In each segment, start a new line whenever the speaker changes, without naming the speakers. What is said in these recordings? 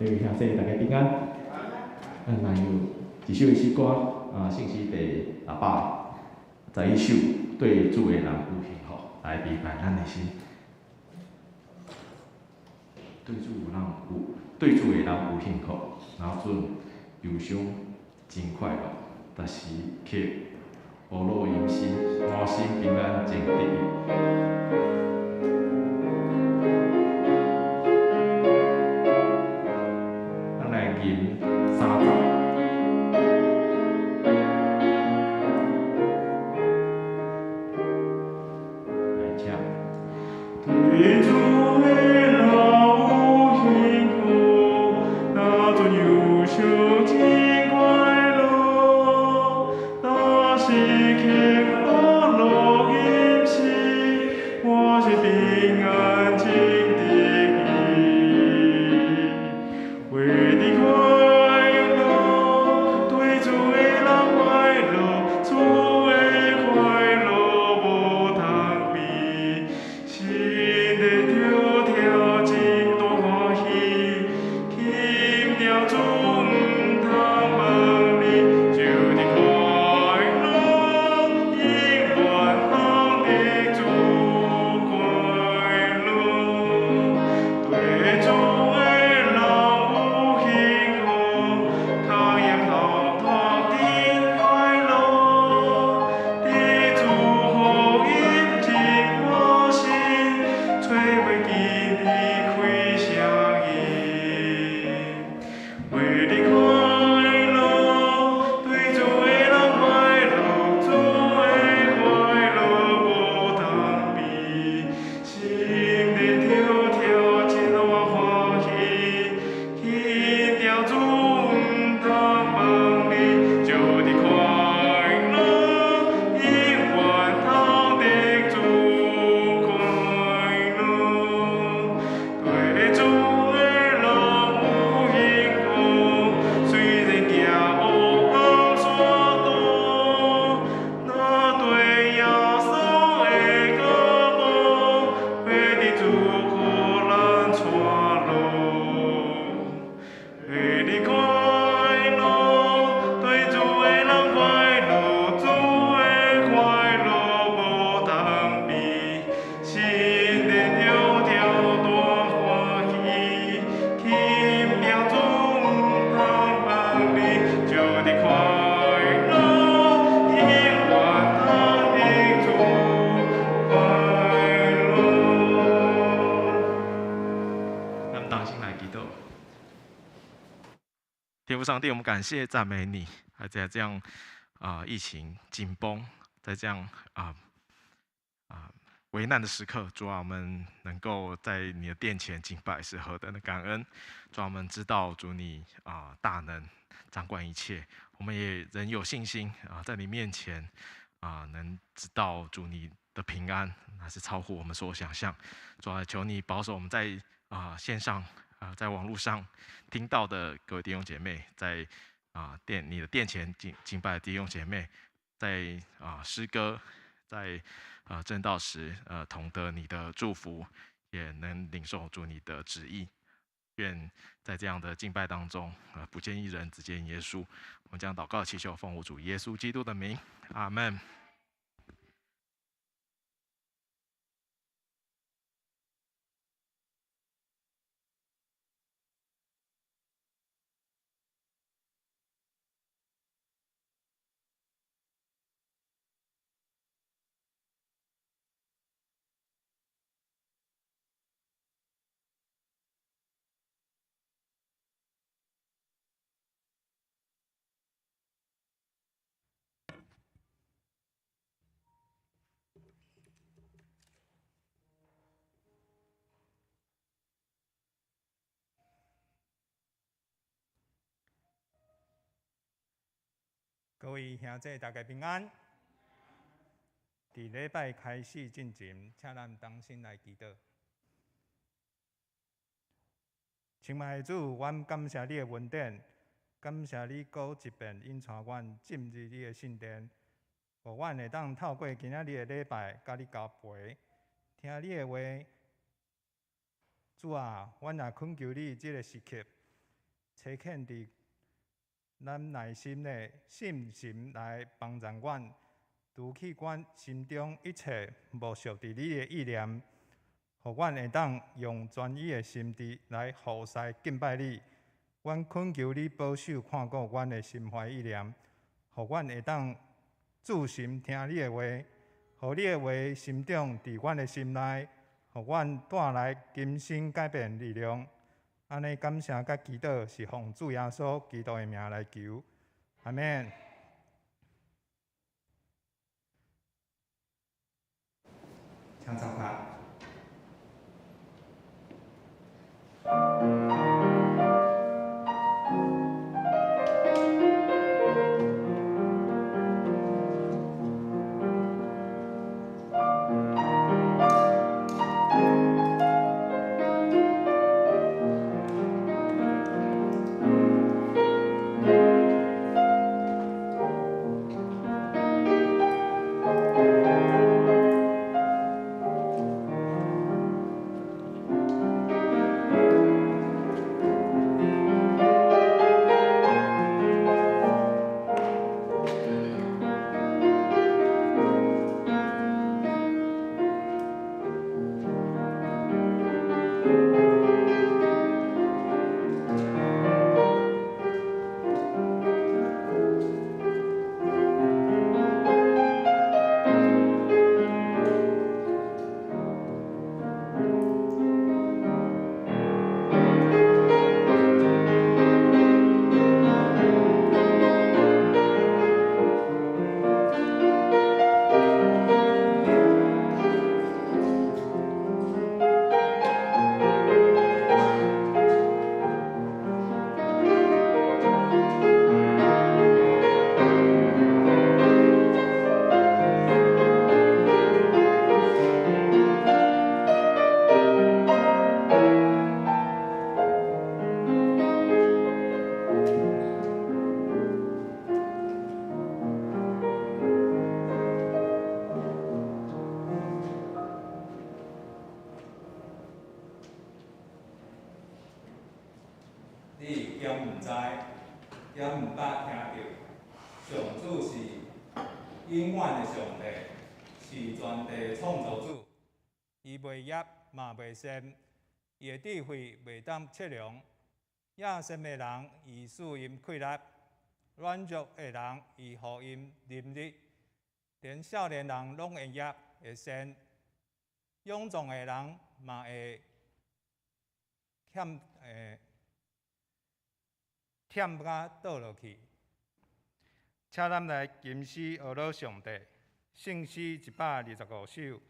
各位兄弟，大家平安。咱來有一首的詩歌，啊，聖詩第611首，對主的人有幸福，來禮拜咱的心。對主有人有，對主的人有幸福，若陣憂傷真快樂，逐時刻呵樂迎心，滿心平安真得意。咱來吟30。來請。對主的人有幸福，若陣憂傷真快樂，若時刻呵樂迎心，滿心平安真得意。為的快樂，對主的人快樂，主的快樂無通比，心底跳跳真大歡喜，輕掉主毋通問你，就佇快樂，永遠通得主快樂。對主的人有幸福，通言通通真快樂，佇主福音真歡喜，揣袂見離開聲音。為的快樂，對主的人快樂，主的快樂無通比，心底跳跳真歡喜，輕掉主毋通問你，就佇快樂，永遠通得主快樂。對主的人有幸福，雖然行黑暗山路，若對耶穌的腳步，會佇祝福咱帶路。為的快樂，對主的人快樂，主的快樂無通比，心底跳跳大歡喜，輕掉主毋通問你，就佇快樂，永遠通得主快樂。
咱們同心來祈禱。天父上帝，我們感謝讚美你，還在這樣疫情緊繃，在這樣危難的時刻，主啊，我們能夠在你的殿前敬拜是何等的感恩。主啊，我們知道主你大能掌管一切，我們也仍有信心在你面前能知道主你的平安，那是超乎我們所想象。主啊，求你保守我們在線上在網絡上聽到的各位弟兄姐妹，在你的殿前敬拜的弟兄姐妹，在詩歌，在證道時，同得你的祝福，也能領受主你的旨意。願在這樣的敬拜當中，不見一人，只見耶穌。我們將禱告祈求，奉我主耶穌基督的名，阿門。
各位兄弟，大家平安。佇禮拜開始進前，請咱同心來祈禱。親愛的主，阮感謝你的恩典，感謝你閣一遍引帶阮進入你的聖殿，予阮會當透過今仔日的禮拜，佮你交陪，聽你的話。主啊，阮也懇求你這个時刻，差遣佇咱內心的聖神來幫助阮，除去阮心中一切無屬佇你的意念，予阮會當用專一的心智來服侍敬拜你。阮懇求你保守看顧阮的心懷意念，予阮會當注心聽你的話，予你的話深長佇阮的心內，予阮帶來更新改變力量。按呢感謝佮祈禱是奉主耶穌基督的名來求，阿們。請坐下。你敢毋知，敢毋捌聽著，上主是永遠的上帝，是全地創造主。伊袂業嘛袂善，伊的智慧袂當測量。野心的人，伊賜𪜶氣力；軟弱的人，伊予𪜶能力。連少年人攏會業會善，勇壯的人嘛會欠忝甲倒落去。請咱來吟詩學樂上帝，聖詩125首，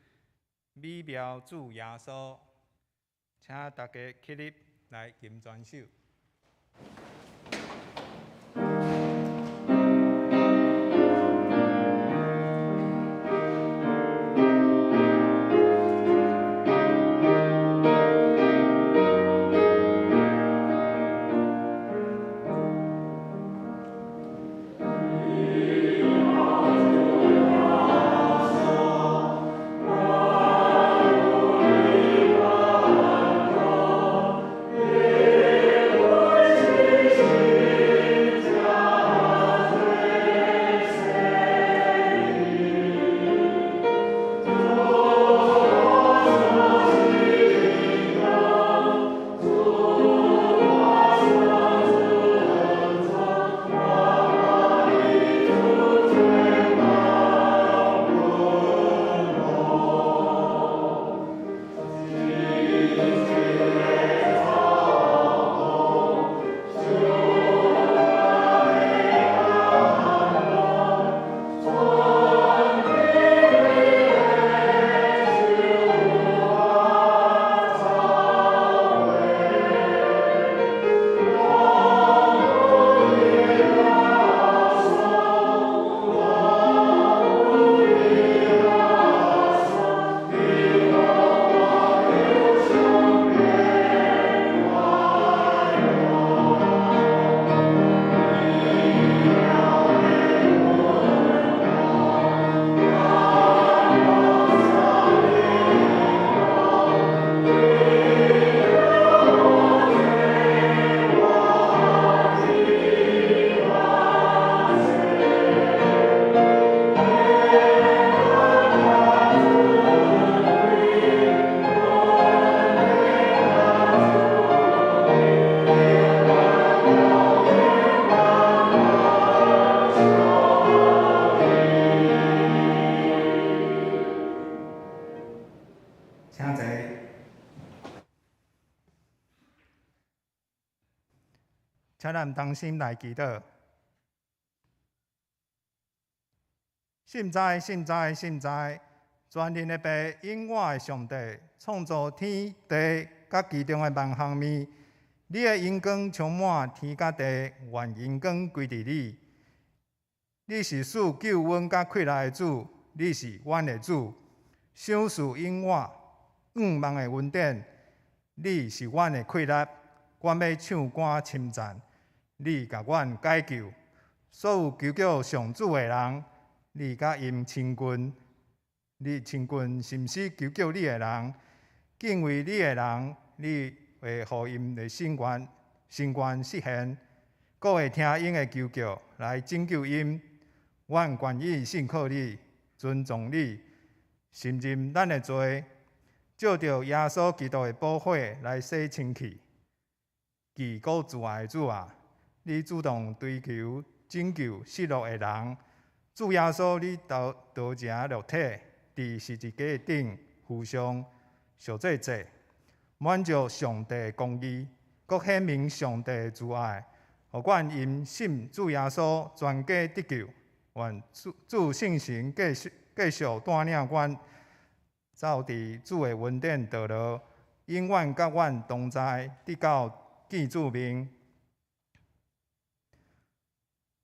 美妙主耶穌，請大家起立來吟全首。
耶
請坐。請咱同心來祈禱。信哉，信哉，信哉！全能的父，永活的上帝，創造天地佮其中的萬項物。你的榮光充滿天佮地，願榮光歸佇你。你是賜救恩佮氣力的主，你是阮的主，賞賜永活向望的恩典。你是阮的氣力，阮欲唱歌稱讚。你共阮解救，所有求叫上主的人，你佮𪜶親近，你親近心思求叫你的人，敬畏你的人，你會予𪜶的心願，心願實現，閣會聽𪜶的求叫來拯救𪜶。阮願意信靠你，尊重你，承認咱的罪，藉著耶穌基督的寶血來洗清氣。至高慈愛的主啊，你主動追求拯救失落的人。主耶穌，你道成肉體，佇十字架頂付上贖罪祭，滿足上帝的公義，閣顯明上帝的慈愛，予阮因信主耶穌全家得救。願主聖神繼續帶領阮走佇主的恩典道路，永遠佮阮同在，直到見主面。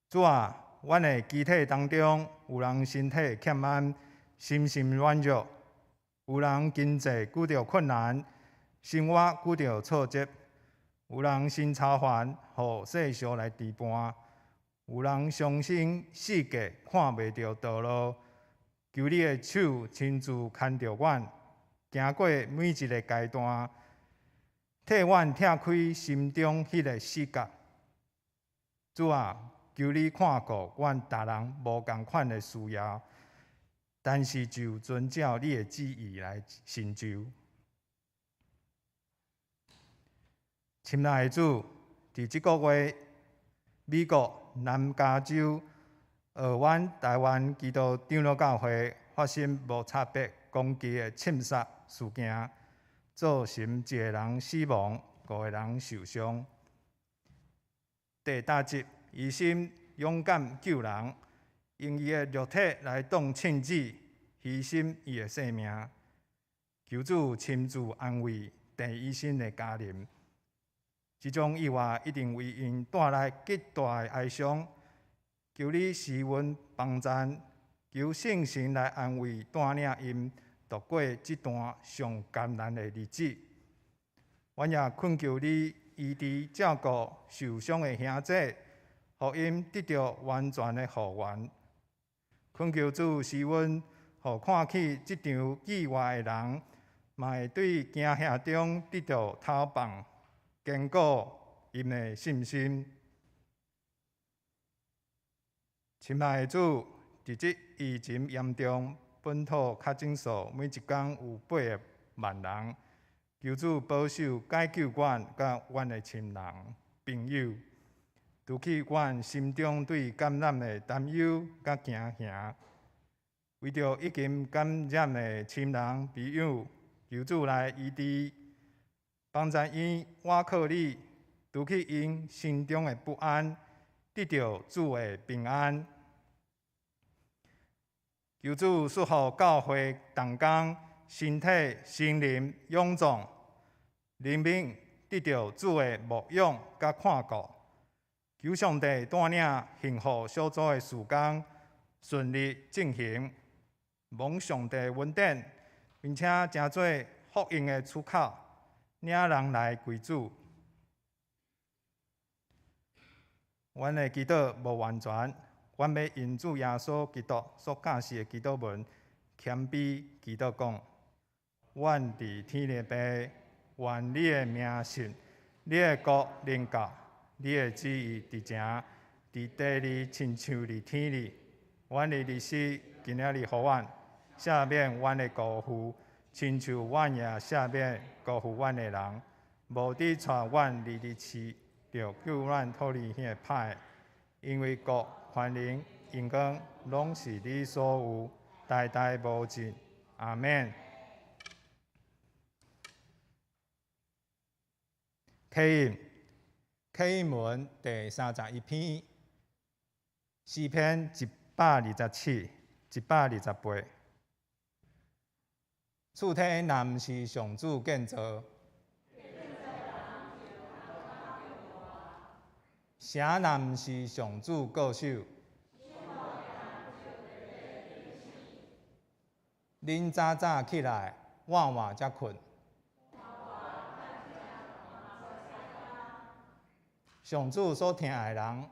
主啊，阮的肢體當中有人身體欠安，心神軟弱；有人經濟遇著困難，生活遇著挫折；有人心操煩，予世俗來牽絆；有人傷心四界看袂著道路。求你的手親自牽著阮，行過每一个階段，替阮拆開心中彼个死結。主啊，求你看顧阮逐人無仝款的需要，但是就遵照你的旨意來成就。親愛的主，佇這個月，美國南加州爾灣台灣基督長老教會發生無差別攻擊的銃殺事件，造成一个人死亡，五個人受傷。第八節，醫生勇敢救人，用伊的肉體來擋銃子，犧牲伊的性命。求主親自安慰鄭醫生的家人。這種意外一定為𪜶帶來極大的哀傷。求你施恩幫贊，求聖神來安慰帶領𪜶度過這段上艱難的日子。阮也懇求你醫治照顧受傷的兄弟，予𪜶得著完全的復原。懇求主施恩，予看起這場意外的人，嘛會對驚嚇中得著透放，堅固𪜶的信心。親愛的主，佇這疫情嚴重、本土確診數每一工有8萬人，求主保守解救阮佮阮的親人朋友，除去阮心中對感染的擔憂佮驚嚇。為著已經感染的親人朋友，求主來醫治，幫助𪜶倚靠你，除去𪜶心中的不安，得著主的平安。求主賜予教會同工身體、心靈勇壯，靈命得著主的牧養佮看顧。求上帝帶領幸福小組的事工順利進行，蒙上帝恩典，並且成做福音的出口，領人來歸主。阮的祈禱無完全，阮欲用主耶穌基督所教示的祈禱文，謙卑祈禱講：阮佇天的父，願你的名聖，你的國臨到，你的旨意佇成，佇地裡親像佇天裡。阮的日食今仔日予阮，赦免阮的辜負，親像阮也赦免辜負阮的人。無得帶阮入去試，著救阮脫離彼个歹。因為國、權能、榮光，攏是你所有，代代無盡。阿們。啟應，啟應文第31篇，詩篇127、128。厝體若毋是上主建造，城若毋是上主固守，恁早早起來，晚晚才睏。上主所疼愛的人，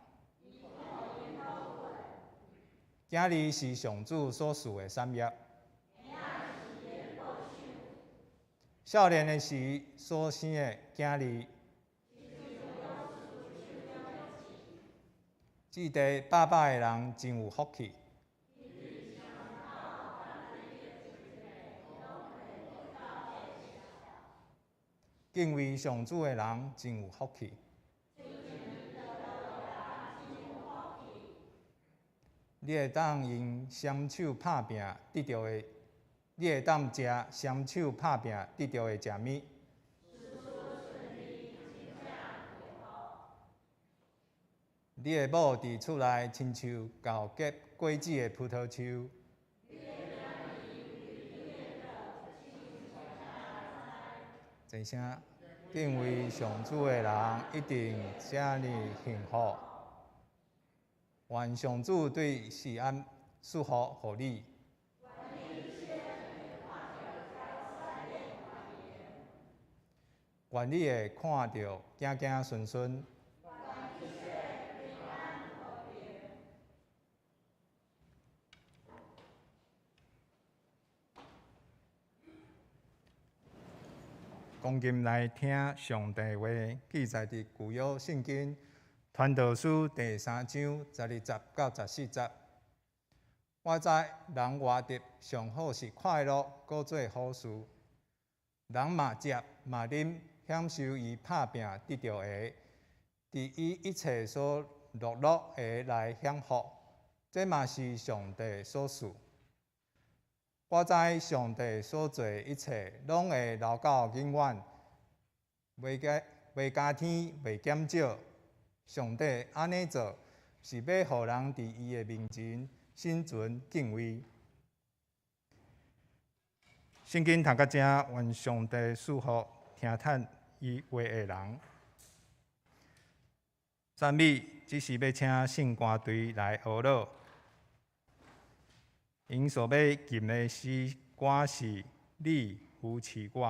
囝兒是上主所賜的產業。少年的時所生的囝兒，置地百百的人真有福氣。敬畏上主的人真有福氣。你會當用雙手拍拚得著的，你會當食雙手拍拚得著的食物。你的某佇厝內親像厚結果子的葡萄樹。齊聲，敬畏上主的人一定遮爾幸福。願上主對錫安賜福予你。願你會看著子子孫孫。恭敬來聽上帝話，記載佇舊約聖經傳道書第三章12節到14節。我知人活著上好是快樂，閣做好事。人嘛食嘛啉，享受伊拍拚得著的，佇伊一切所樂樂的來享福，這嘛是上帝所賜。我知上帝所做一切，攏會留到永遠，袂加袂加添，袂減少。上帝按呢做，是欲予人佇伊的面前心存敬畏。聖經讀到這，願上帝賜福聽趁伊話的人。讚美只是欲請聖歌隊來學樂。𪜶所欲吟的詩歌是《你扶持我》。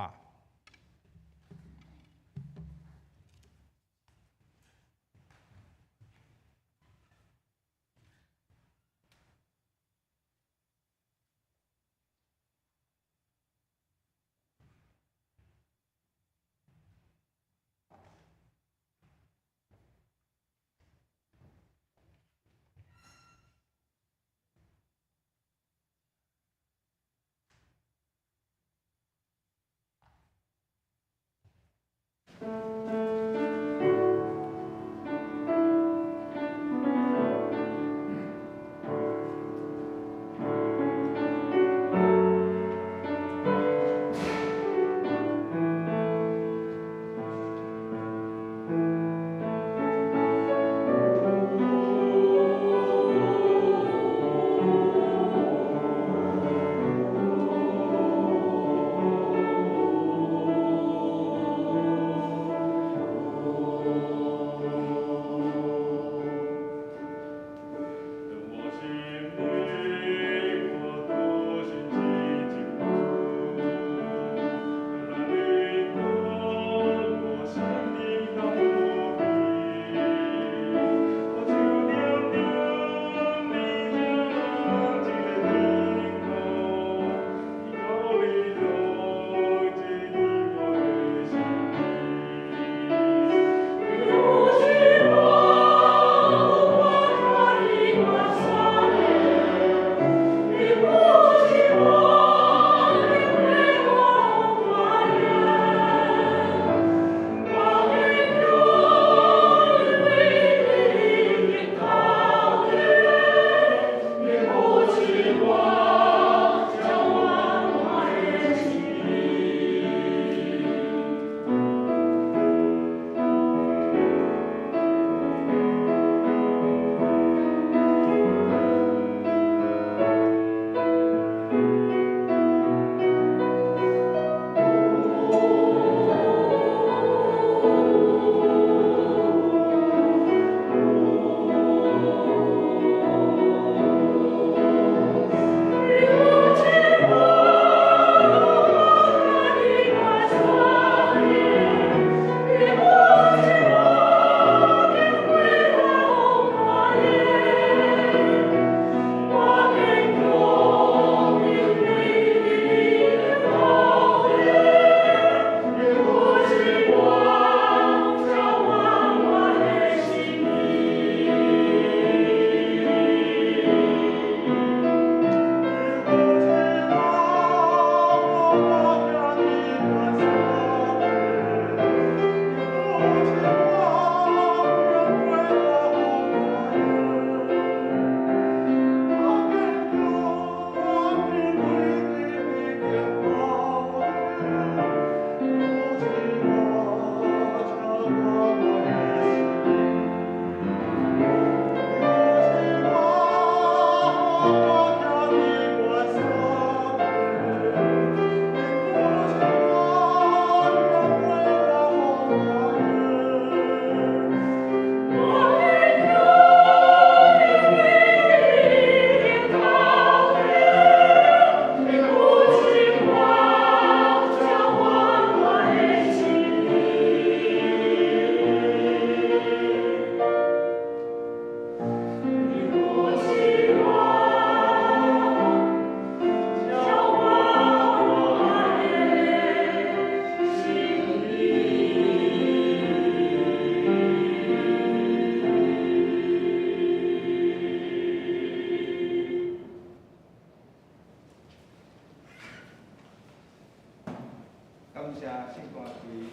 感謝聖歌隊，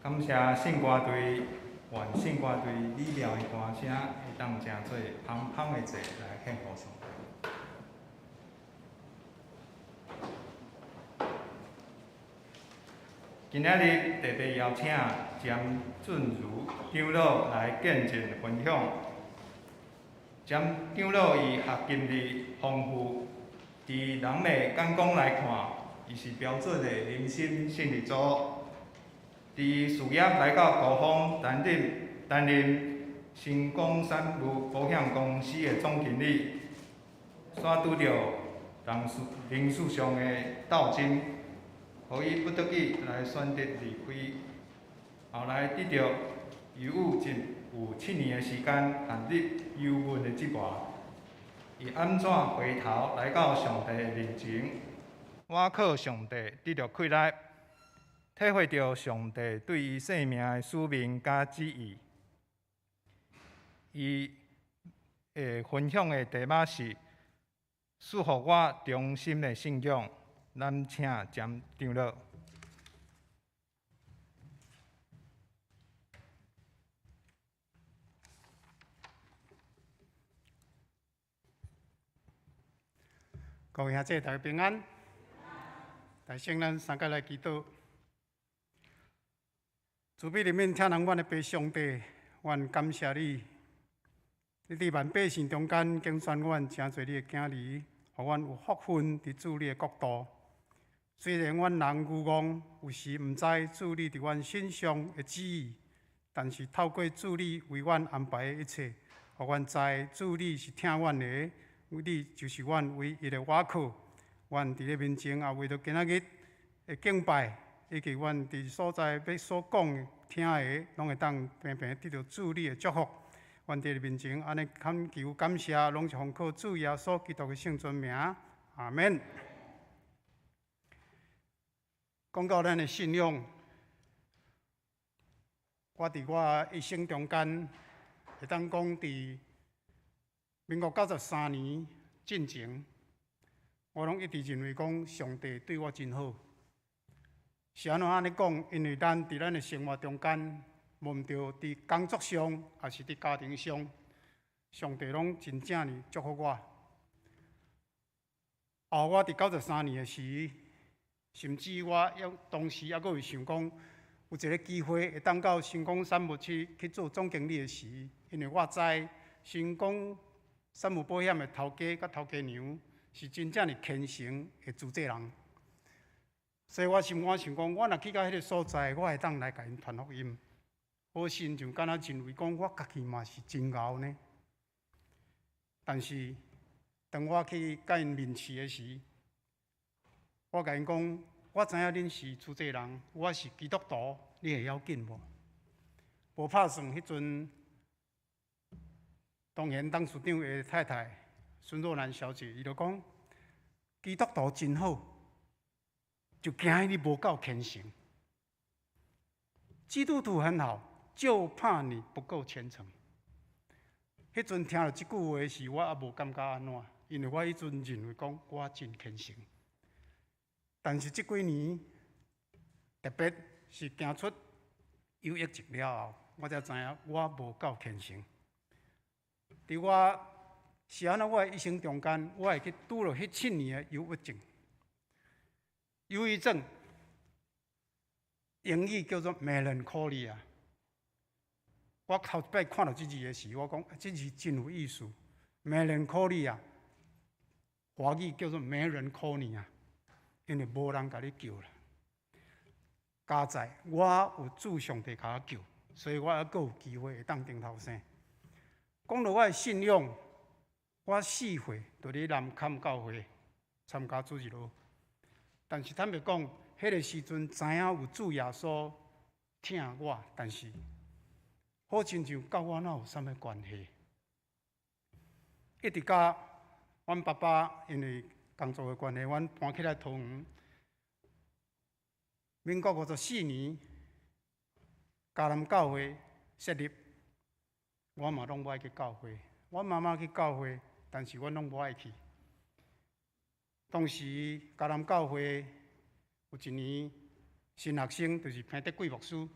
感謝聖歌隊，願聖歌隊美妙的歌聲會當成做芳芳的祭來獻予上帝。今仔日特別邀請詹俊如長老來見證分享。詹長老伊學經歷豐富，佇人的眼光來看，伊是標準的人生勝利組。佇事業來到高峰，擔任成功產物保險公司的總經理，煞拄著人事上的鬥爭，予伊不得已來選擇離開。後來得著憂鬱症，有7年的時間陷入憂鬱的折磨。伊按怎回頭來到上帝的面前，倚靠上帝得著氣力，體會著上帝對伊生命的使命佮旨意。伊會分享的題目是賜予我忠心的信仰。咱請詹長老。
各位兄弟，大家平安。大先咱三個來祈禱。慈悲憐憫疼人阮的父上帝，阮感謝你。你佇萬百姓中間揀選阮，成做你的囝兒，予阮有福分佇主你的國度。雖然阮人愚戇，有時毋知主你佇阮身上的旨意，但是透過主你為阮安排的一切，予阮知主你是疼阮的，你就是阮唯一的倚靠。阮佇你面前，也為著今仔日的敬拜，以及阮佇所在欲所講的、聽的，攏會當平平得著主你的祝福。阮佇你面前按呢懇求感謝，攏是奉靠主耶穌基督的聖尊名，阿們。講到咱的信仰，我佇我一生中間，會當講佇民國93年進前，我攏一直認為講上帝對我真好。是按怎按呢講？因為咱佇咱的生活中間，無毋著佇工作上，抑是佇家庭上，上帝攏真正呢祝福我。後我佇93年的時，甚至我猶當時猶閣有想講，有一个機會會當到成功產物去做總經理的時，因為我知成功產物保險的頭家佮頭家娘是真正的虔誠的主祭人，所以我心肝想講，我若去到彼个所在，我會當來共𪜶傳福音。好親像敢若認為講，我家己嘛是真𠢕呢。但是當我去共𪜶面試的時，我共𪜶講，我知影恁是主祭人，我是基督徒，你會要緊無？無拍算，彼陣當然董事長的太太孫若蘭小姐，伊就講，基督徒真好，就驚你無夠虔誠。基督徒很好，就怕你不夠虔誠。彼陣聽著這句話時，我猶無感覺按怎，因為我彼陣認為講我真虔誠。但是這幾年，特別是行出憂鬱症了後，我才知影我無夠虔誠。佇我是按怎，我的一生中間，我會去拄著彼7年的憂鬱症。憂鬱症英語叫做 melancholia。我頭一擺看著這字的時，我講這字真有意思。melancholia，華語叫做沒人 call 你啊，因為無人共你叫啦。佳哉我有主上帝共我叫，所以我猶閣有機會會當頂頭生。講到我的信仰，我4歲就佇南崁教會參加主日學，但是坦白講，彼个時陣知影有主耶穌疼我，但是好親像佮我哪有啥物關係？一直到阮爸爸因為工作的關係，阮搬起來桃園。民國54年，嘉南教會設立，我嘛攏無愛去教會。阮媽媽去教會，但是阮攏無愛去。當時迦南教會有一年新學生，就是彭德貴牧師，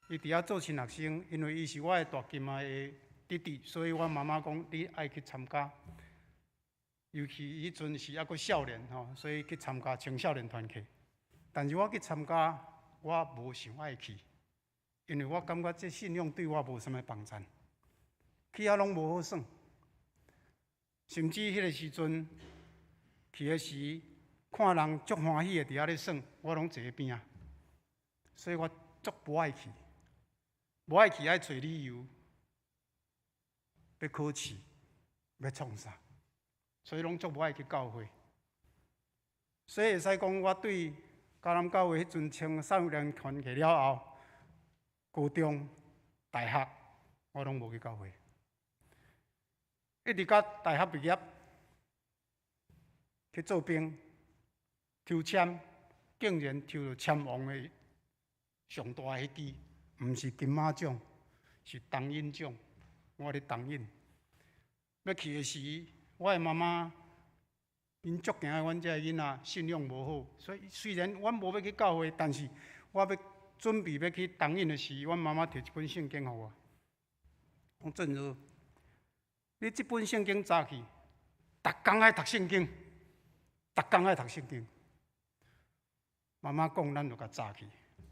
伊佇遐做新學生，因為伊是我的大妗仔的弟弟，所以我媽媽講你愛去參加。尤其伊彼陣是猶閣少年吼，所以去參加青少年團契。但是我去參加，我無想愛去，因為我感覺這信仰對我無啥物幫贊，去遐攏無好耍。甚至彼個時陣去的時，看人足歡喜的佇遐咧耍，我攏坐佇邊仔，所以我足無愛去，無愛去愛揣理由，欲考試，欲創啥，所以攏足無愛去教會。所以會使講，我對迦南教會彼陣青少年團契了後，高中、大學我攏無去教會，一直到大學畢業去做兵，抽籤，竟然抽著籤王的上大彼支，毋是金馬獎，是銅印獎。我咧銅印，欲去的時，我的媽媽𪜶足驚阮這个囡仔信仰無好，所以雖然阮無欲去教會，但是我欲準備欲去銅印的時，阮媽媽提一本聖經予我，講振如，你這本聖經揸去，逐工愛讀聖經，逐工愛讀聖經。媽媽講，咱就共揸去，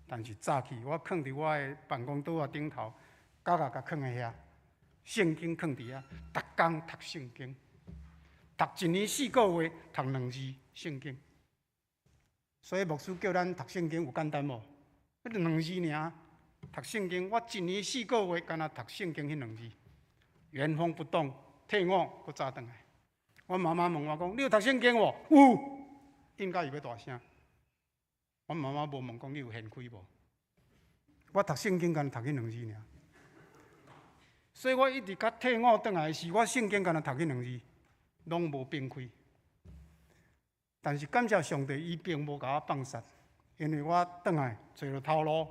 但是揸去我囥佇我的辦公桌仔頂頭，角仔共囥佇遐，聖經囥佇遐，逐工讀聖經。讀一年四個月，讀兩字聖經。所以牧師叫咱讀聖經有簡單無？彼兩字爾，讀聖經，我一年四個月，干焦讀聖經彼兩字，原封不動，退伍閣揸轉來。阮媽媽問我講：你有讀聖經無？有。應該伊欲大聲。阮媽媽無問講你有掀開無？我讀聖經干焦讀彼兩字爾。所以我一直到退伍轉來時，我聖經干焦讀彼兩字。攏無變開，但是感謝上帝，伊並無共我放殺，因為我轉來揣著頭路，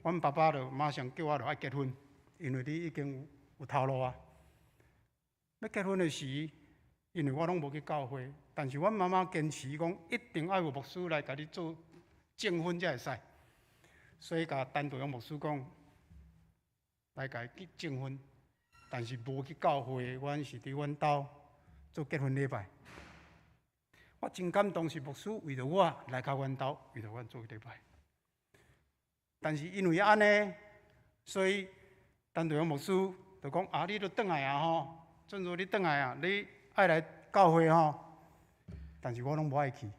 阮爸爸就馬上叫我著愛結婚，因為你已經有頭路啊。欲結婚的時，因為我攏無去教會，但是阮媽媽堅持講，一定愛有牧師來共你做證婚才會使，所以共陳道勇牧師講，來共伊證婚，但是無去教會，阮是佇阮兜做結婚禮拜。我真感動，是牧師為著我來到阮兜，為著阮做禮拜。但是因為按呢，所以陳道勇牧師就講：啊，你著轉來啊吼，振如你轉來啊，你愛來教會吼。但是我攏無愛去。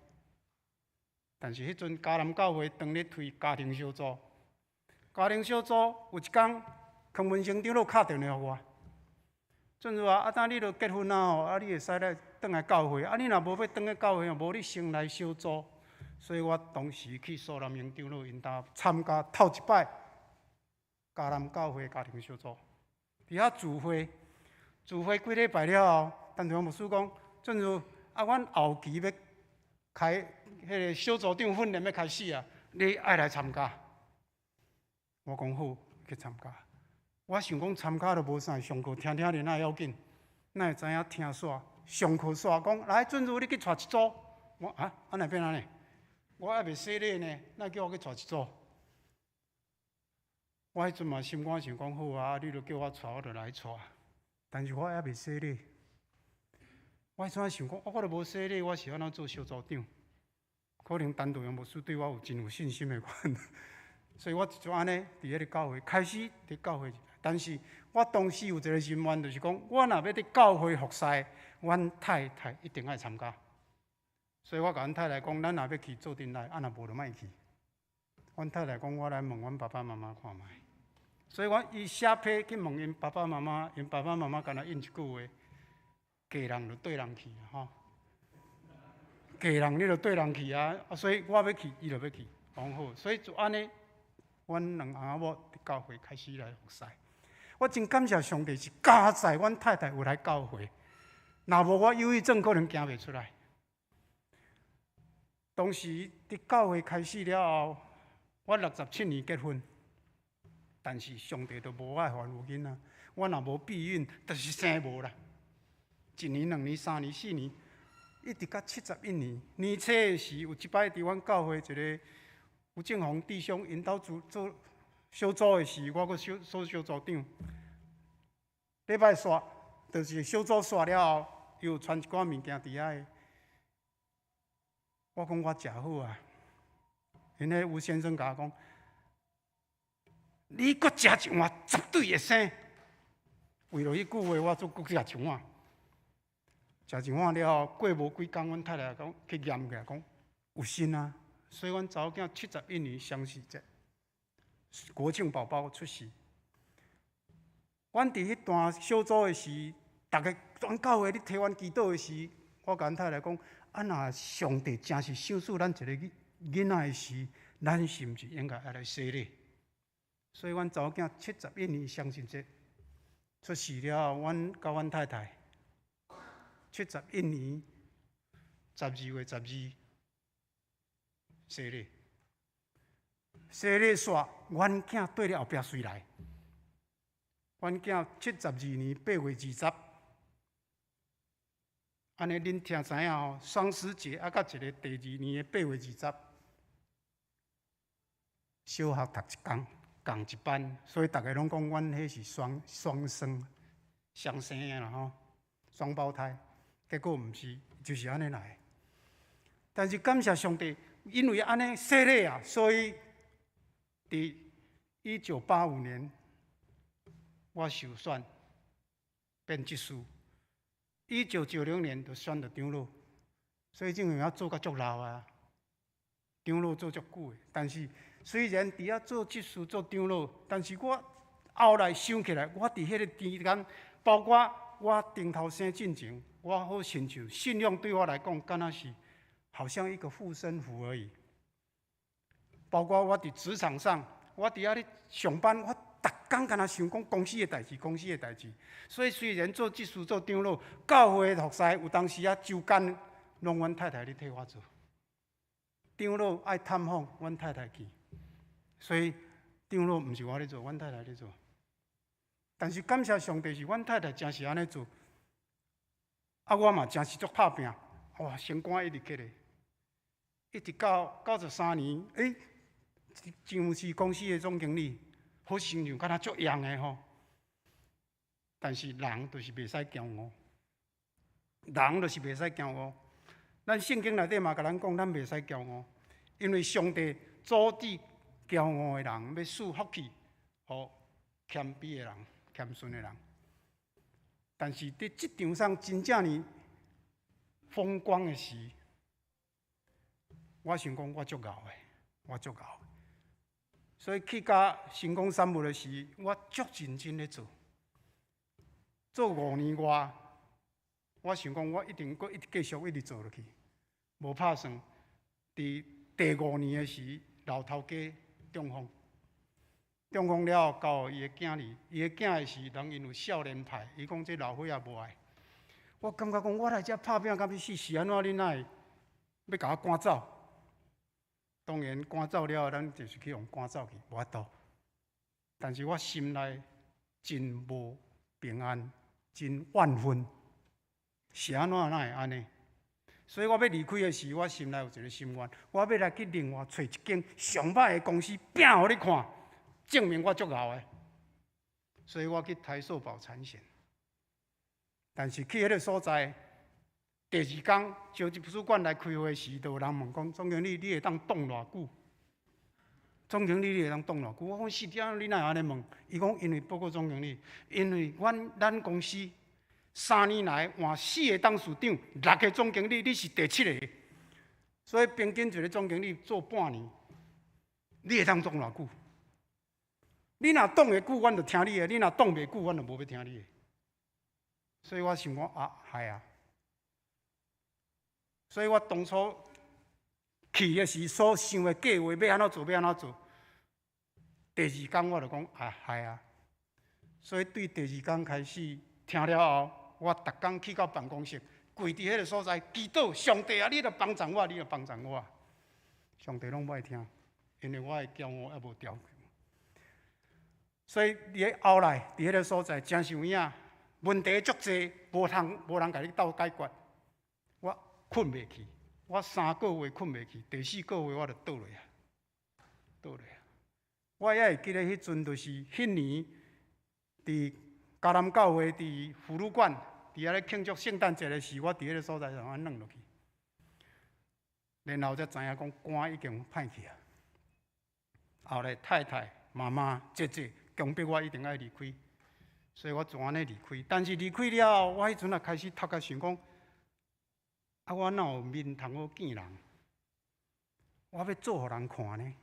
但是彼陣迦南教會當咧推家庭小組，家庭小組有一工，康文生長老敲電話予我。振如啊，啊，等你著結婚啊吼，啊，你會使來轉來教會。啊，你若無欲轉來教會，無你先來小組。所以我當時去蘇南榮長老𪜶兜參加頭一擺迦南教會家庭小組，佇遐聚會，聚會幾禮拜了後，陳道勇牧師講：振如啊，阮後期欲開彼個小組長訓練欲開始啊，你愛來參加。我講好，去參加。我想講參加都無啥，上課聽聽爾哪會要緊？哪會知影聽煞上課煞講來，振如你去帶一組。我啊，按呢變按呢？我猶未洗禮呢，哪叫我去帶一組？我彼陣嘛心肝想講好啊，你著叫我帶，我就來帶。但是我猶未洗禮。我彼陣想講，我都無洗禮，我是按怎做小組長？可能陳道勇牧師對我有真有信心的款，所以我就按呢佇彼個教會開始佇教會。但是我當時有一個心願，就是講，我若欲佇教會服侍，阮太太一定愛參加。所以我共阮太太講，咱若欲去做陣來，啊若無就莫去。阮太太講，我來問阮爸爸媽媽看覓。所以我伊寫批去問𪜶爸爸媽媽，𪜶爸爸媽媽干焦應一句話：嫁人就綴人去吼。嫁人你就綴人去啊！所以我欲去，伊就欲去，講好。所以就按呢，阮兩翁仔某佇教會開始來服侍。我真感謝上帝，是佳哉阮太太有來教會，若無我憂鬱症可能行袂出來。當時佇教會開始了後，我67年結婚，但是上帝都無愛予阮有囡仔，我若無避孕，就是生無啦。一年、兩年、三年、四年，一直到71年年初的時，有一擺佇阮教會一个吳正宏弟兄𪜶兜做做小組的時，我閣小做小組長。禮拜煞，就是小組煞了後，伊有傳一寡物件佇遐。我講我食好啊，𪜶彼吳先生共我講，你閣食一碗，絕對會生。為著彼句話，我閣食一碗。食一碗了後，過無幾工，阮太太講去驗起來，講有身啊。所以阮查某囝71年雙喜節，國慶寶寶出世。阮佇彼段小組的時，逐个全教會咧替阮祈禱的時，我共阮太太講：啊，若上帝真是賞賜咱一个囡仔的時，咱是毋是應該愛來洗禮？所以，阮查某囝七十一年雙喜節出世了後，阮佮阮太太71年12月12洗禮，洗禮煞，阮囝綴咧後壁隨來。阮囝72年8月20，按呢恁聽知影吼？雙十節啊，佮一个第二年的八月二十，小學讀一工，仝一班，所以逐个攏講阮彼是雙雙生雙生的啦吼，雙胞胎。結果毋是，就是按呢來。但是感謝上帝，因為按呢洗禮啊，所以佇1985年，我受選變執事。1990年就選著長老，所以這陣我做甲足老啊，長老做足久的。但是雖然佇遐做執事、做長老，但是我後來想起來，我佇彼個期間，包括我頂頭生進前，我好親像信仰對我來講，敢若是好像一個護身符而已。包括我佇職場上，我佇遐咧上班，我逐工敢若想講公司的代誌，公司的代誌。所以雖然做執事、做長老，教會的服侍有當時啊，周間攏阮太太咧替我做。長老愛探訪，阮太太去。所以長老毋是我咧做，阮太太咧做。但是感謝上帝，是阮太太真是按呢做。啊，我嘛真是足拍拚，哇，心肝一直起來，一直到93年，欸，上市公司的總經理，好親像敢若足用的吼。但是人就是袂使驕傲，人就是袂使驕傲。咱聖經內底嘛共咱講，咱袂使驕傲，因為上帝阻止驕傲的人，欲賜福氣予謙卑的人、謙遜的人。但是佇職場上真正呢風光的時，我想講我足𠢕的，我足𠢕。所以去到成功三木的時，我足認真咧做，做5年外，我想講我一定閣一直繼續一直做落去，無拍算。佇第五年的時，老頭家中風，中風了後交予伊的囝兒，伊的囝的時，人𪜶有少年派，伊講這老歲仔無愛。我感覺講，我來遮拍拚到欲死，是按怎恁哪會欲共我趕走？當然趕走了後，咱就是去予趕走去，無法度。但是我心內真無平安，真怨恨，是按怎哪會按呢？所以我欲離開的時，我心內有一个心願，我欲來去另外揣一間上歹的公司，拚予你看，證明我足𠢕的。所以我去台壽保產險，但是去彼个所在，第二工招級主管來開會時，就有人問講：總經理，你會當擋偌久？總經理，你會當擋偌久？我講是點？你哪會按呢問？伊講因為報告總經理，因為阮咱公司3年來換四个董事長，六个總經理，你是第七个，所以平均一个總經理做半年，你會當擋偌久？你若擋會久，阮就聽你的；你若擋袂久，阮就無欲聽你的。所以我想講啊，係啊。所以我當初去的時所想的計劃，欲按怎做，欲按怎做。第二工我就講啊，係啊。所以對第二工開始聽了後，我逐工去到辦公室，跪佇彼个所在祈禱，上帝啊，你著幫助我，你著幫助我。上帝攏無愛聽，因為我的驕傲猶無掉。所以佇後來，佇彼个所在真是有影，問題足濟，無通無人共你鬥解決。我睏袂去。我3個月睏袂去，第四個月我就倒落啊，倒落啊。我猶會記得彼陣，就是彼年佇嘉南教會佇福祿館佇遐咧慶祝聖誕節的時，我佇彼个所在就按軟落去，然後才知影講肝已經歹去啊。後來太太、媽媽、姐姐強迫我一定愛離開，所以我就按呢離開。但是離開了後，我彼陣也開始頭殼想講，啊，我哪有面通好見人？我欲做予人看呢？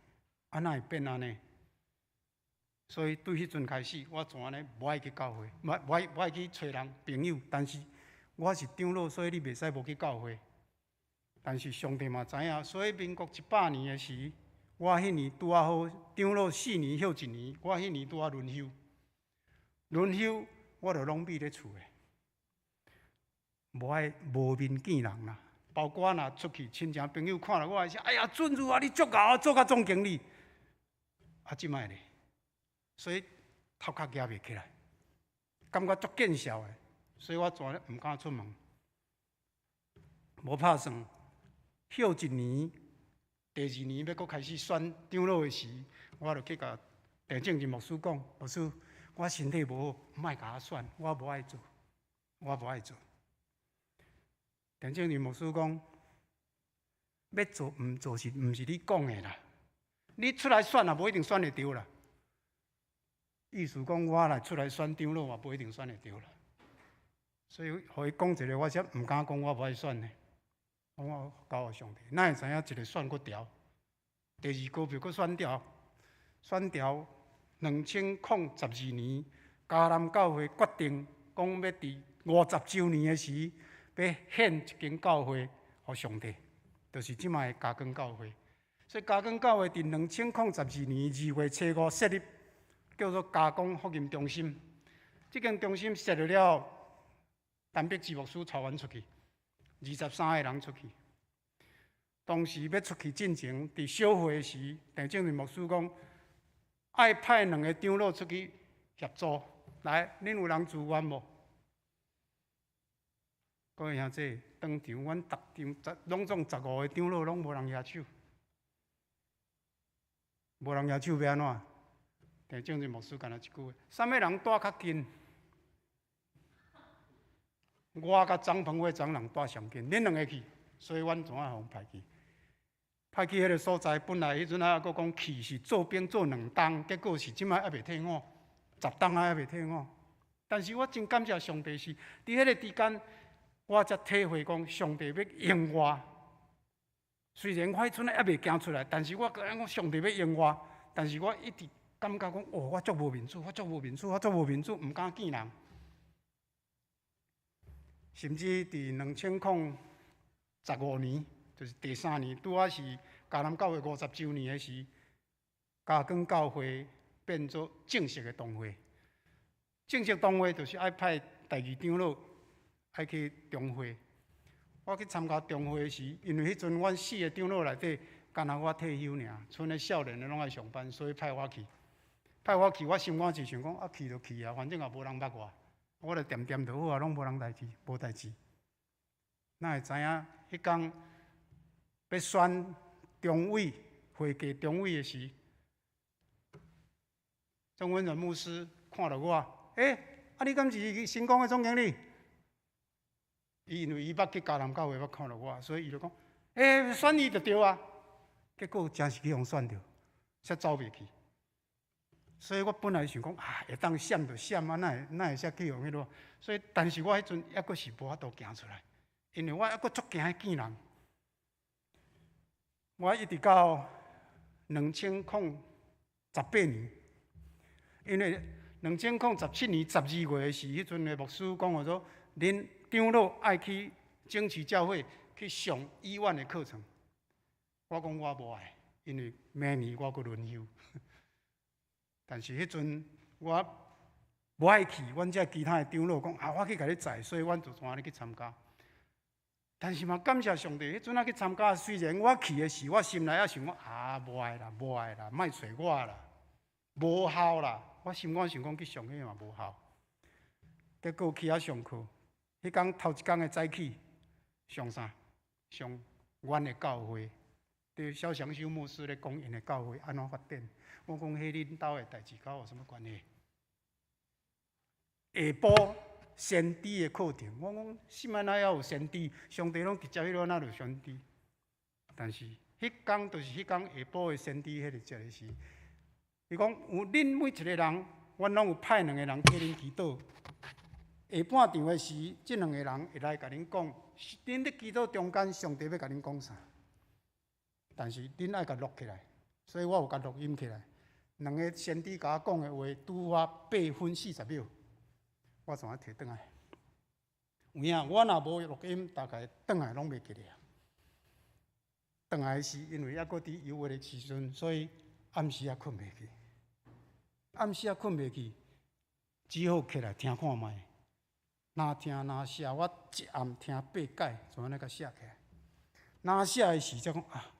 啊，哪會變按呢？所以對彼陣開始，我就按呢無愛去教會，無愛去揣人朋友。但是我是長老，所以你袂使無去教會。但是上帝嘛知影，所以民國100年的時，我彼年拄仔好長老4年休一年，我彼年拄仔輪休，輪休我就攏覕咧厝的，無愛無面見人啦。包括若出去親情朋友看著我，是哎呀，尊主啊，你足𠢕，做甲總經理，啊，這擺咧，所以頭殼舉袂起來，感覺足見笑的，所以我怎毋敢出門，無拍算，休一年，第二年欲閣開始選長老的時，我就去共鄭正仁牧師講，牧師，我身體無好，莫共我選，我無愛做，我無愛做。鄭正仁牧師講，欲做毋做是毋是你講的啦？你出來選也無一定選會著啦。意思講，我若出來選長老嘛，無一定選會著啦。所以，予伊講一个，我才毋敢講我無愛選呢。我交予上帝，哪會知影一个選閣調，第二個票閣選調，選調2012年，嘉南教會決定講欲佇50週年的時，欲獻一間教會予上帝，就是這擺的嘉光教會。所以嘉光教會佇2012年2月初5設立，叫做嘉光福音中心。這間中心設立了後，陳碧芝牧師帶阮出去，23個人出去。當時欲出去進前，佇小會時，鄭正仁牧師講，愛派兩个長老出去協助。來，恁有人自願無？各位兄弟，當場阮逐場十攏總15個長老攏無人舉手，無人舉手欲按怎？鄭正仁牧師干焦一句話：啥物人蹛較近？我佮張鵬偉長老蹛上近，恁兩个去，所以阮怎啊予𪜶派去？派去彼个所在，本來彼陣還閣講去是做兵做2冬，結果是這擺猶未退伍，10冬還猶未退伍。但是我真感謝上帝是，佇彼个之間，我才體會講上帝欲用我。雖然我彼陣猶未行出來，但是我感覺講上帝欲用我，但是我一直感覺講，哦，我足無面子，我足無面子，我足無面子，毋敢見人。甚至佇2015年，就是第三年，拄仔是嘉南教會50週年的時，嘉光教會變做正式的堂會。正式堂會就是愛派第二長老愛去中會。我去參加中會時，因為彼陣阮四个長老內底，干焦我退休爾，賰的少年的攏愛上班，所以派我去。派我去，我心肝就想講，啊去就去啊，反正也無人捌我，我就恬恬就好啊，攏無人代誌，無代誌。哪會知影？彼工欲選中委、會計中委的時，張文仁牧師看著我，欸，啊你敢是新光的總經理？伊因為伊捌去嘉南教會，捌看著我，所以伊就講，欸，選伊就對啊。結果真是去予選著，才走袂去。所以我本來想講啊，會當閃就閃啊，哪會哪會使去予彼落？所以，但是我彼陣猶閣是無法度行出來，因為我猶閣足驚見人。我一直到2018年，因為2017年12月的時，彼陣的牧師講我說，恁長老愛去整齊教會去上醫院的課程。我講我無愛，因為明年我閣輪休。但是彼陣我無愛去，阮遮其他的長老講啊，我去共你載，所以阮就怎按呢去參加。但是嘛，感謝上帝，彼陣仔去參加，雖然我去的時，我心內也想講啊，無愛啦，無愛啦，莫揣我啦，無效啦。我心肝想講去上彼嘛無效。結果去遐上課，彼工頭一工的早起上啥？像阮的教會，對蕭祥修牧師咧講𪜶的教會按怎發展，我講彼恁兜的代誌，佮我有啥物關係？下晡先知的課程，我講什麼哪會有先知？上帝攏直接彼落哪有先知？但是彼工就是彼工下晡的先知彼個節的時，伊講有恁每一個人，阮攏有派兩個人替恁祈禱。下半場的時，這兩個人會來共恁講，恁佇祈禱中間，上帝欲共恁講啥？但是恁愛共錄起來，所以我有共錄音起來。兩個先知共我講的話，拄好8分40秒，我怎啊提轉來？有影，我若無錄音，大概轉來攏袂記得啊。轉來是因為猶閣佇憂鬱的時陣，所以暗時仔睏袂去，暗時仔睏袂去，只好起來聽看覓。若聽若寫，我一暗聽八擺，就按呢共寫起來。若寫的時才講啊，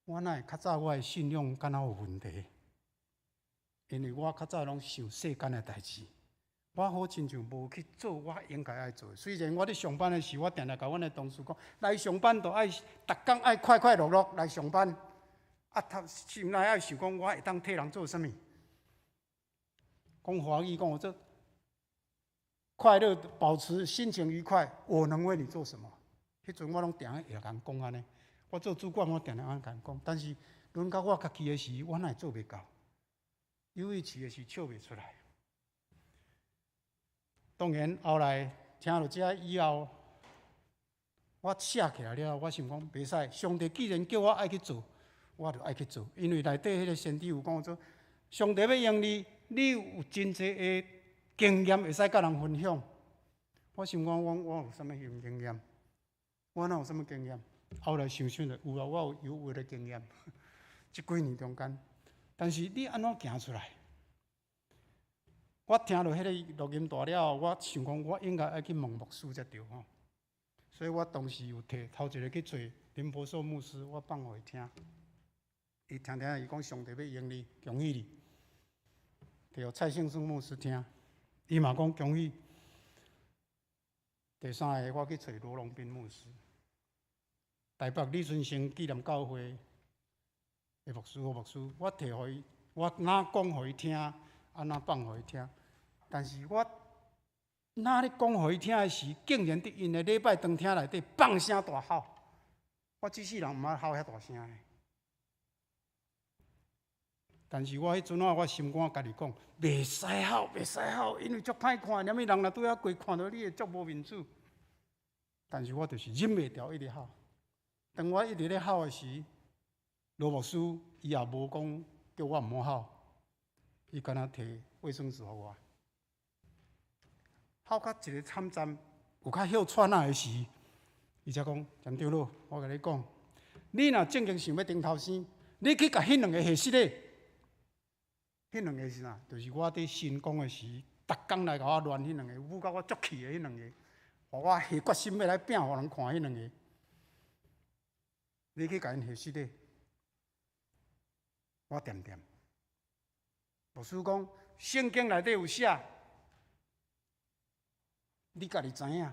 我哪會較早我的信仰敢若有問題？因為我較早攏想世間的代誌，我好親像無去做我應該愛做的。雖然我佇上班的時，我定定共阮的同事講，來上班就愛，逐工愛快快樂樂來上班。啊，頭心內愛想講，我會當替人做啥物？講華語講我做。快樂，保持心情愉快。我能為你做什麼？彼陣我攏定定會共人講按呢。我做主管，我定定按呢共人講。但是輪到我家己的時，我哪會做袂到？憂鬱期的時，笑袂出來。當然後來聽著這以後，我寫起來了，我想講袂使。上帝既然叫我愛去做，我就愛去做。因為內底彼個先知有講做，上帝欲用你，你有真濟的經驗會使佮人分享。我想講，我有啥物經驗？我哪有啥物經驗？後來想想就有啊，我有憂鬱的經驗，這幾年中間。但是你按怎行出來？我聽著彼个錄音帶了後，我想講，我應該愛去問牧師才對吼。所以我當時有提頭一个去揣林柏壽牧師，我放予伊聽。伊聽聽，伊講上帝欲用你，恭喜你。提予蔡勝生牧師聽，伊嘛講恭喜。第三个，我去揣羅龍斌牧師，台北李存誠紀念教會的牧師，牧師，我提予伊，我若講予伊聽，按怎放予伊聽。但是我若咧講予伊聽的時，竟然佇𪜶的禮拜堂廳內底放聲大吼。我這世人毋捌吼遐大聲的。但是我彼陣仔，我心肝家己講，袂使吼，袂使吼，因為足歹看，連物人若拄遐過看著你會足無面子。但是我就是忍袂牢，一直吼。當我一直咧吼的時，羅牧師伊也無講叫我毋好吼，伊敢若提衛生紙予我。吼到一个慘站，有較歇喘仔的時，伊才講：陳長老，我共你講，你若正經想欲頂頭生，你去共彼兩个下失禮。彼兩个是啥？就是我佇新講的時，逐工來共我亂彼兩个，舞甲我足氣的彼兩個，予我下決心欲來拼予人看彼兩个。你去共𪜶下失禮，我恬恬。牧師講，聖經內底有寫，你家己知影。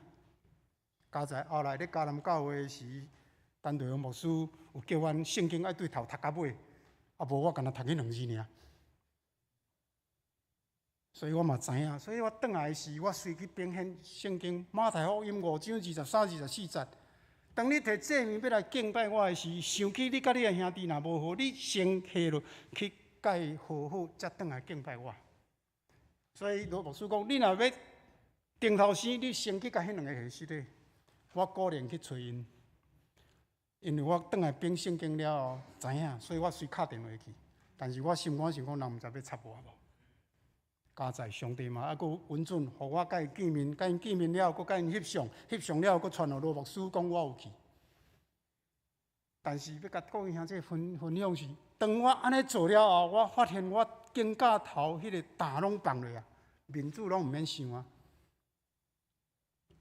佳哉後來咧迦南教會時，陳大雄牧師有叫阮聖經愛對頭讀到尾，啊無我干焦讀彼兩字爾。所以我嘛知影，所以我轉來時，我隨去編獻聖經馬太福音5章23、24節。當你提祭物欲來敬拜我的時，想起你佮你的兄弟若無和，你先下落去佮伊和好，才轉來敬拜我。所以羅牧師講，你若欲頂頭生，你先去共彼兩个下失禮。我果然去揣𪜶，因為我轉來編聖經了後，知影，所以我隨敲電話去。但是我心肝想講，人毋知欲插我無。佳哉上帝嘛，猶閣允准，予我佮伊見面，佮𪜶見面了後，閣佮𪜶翕相，翕相了後，閣傳予羅牧師講我有去。但是欲共各位兄弟分分享是，當我按呢做了後，我發現我肩胛頭彼个擔攏放落啊，面子攏毋免想啊。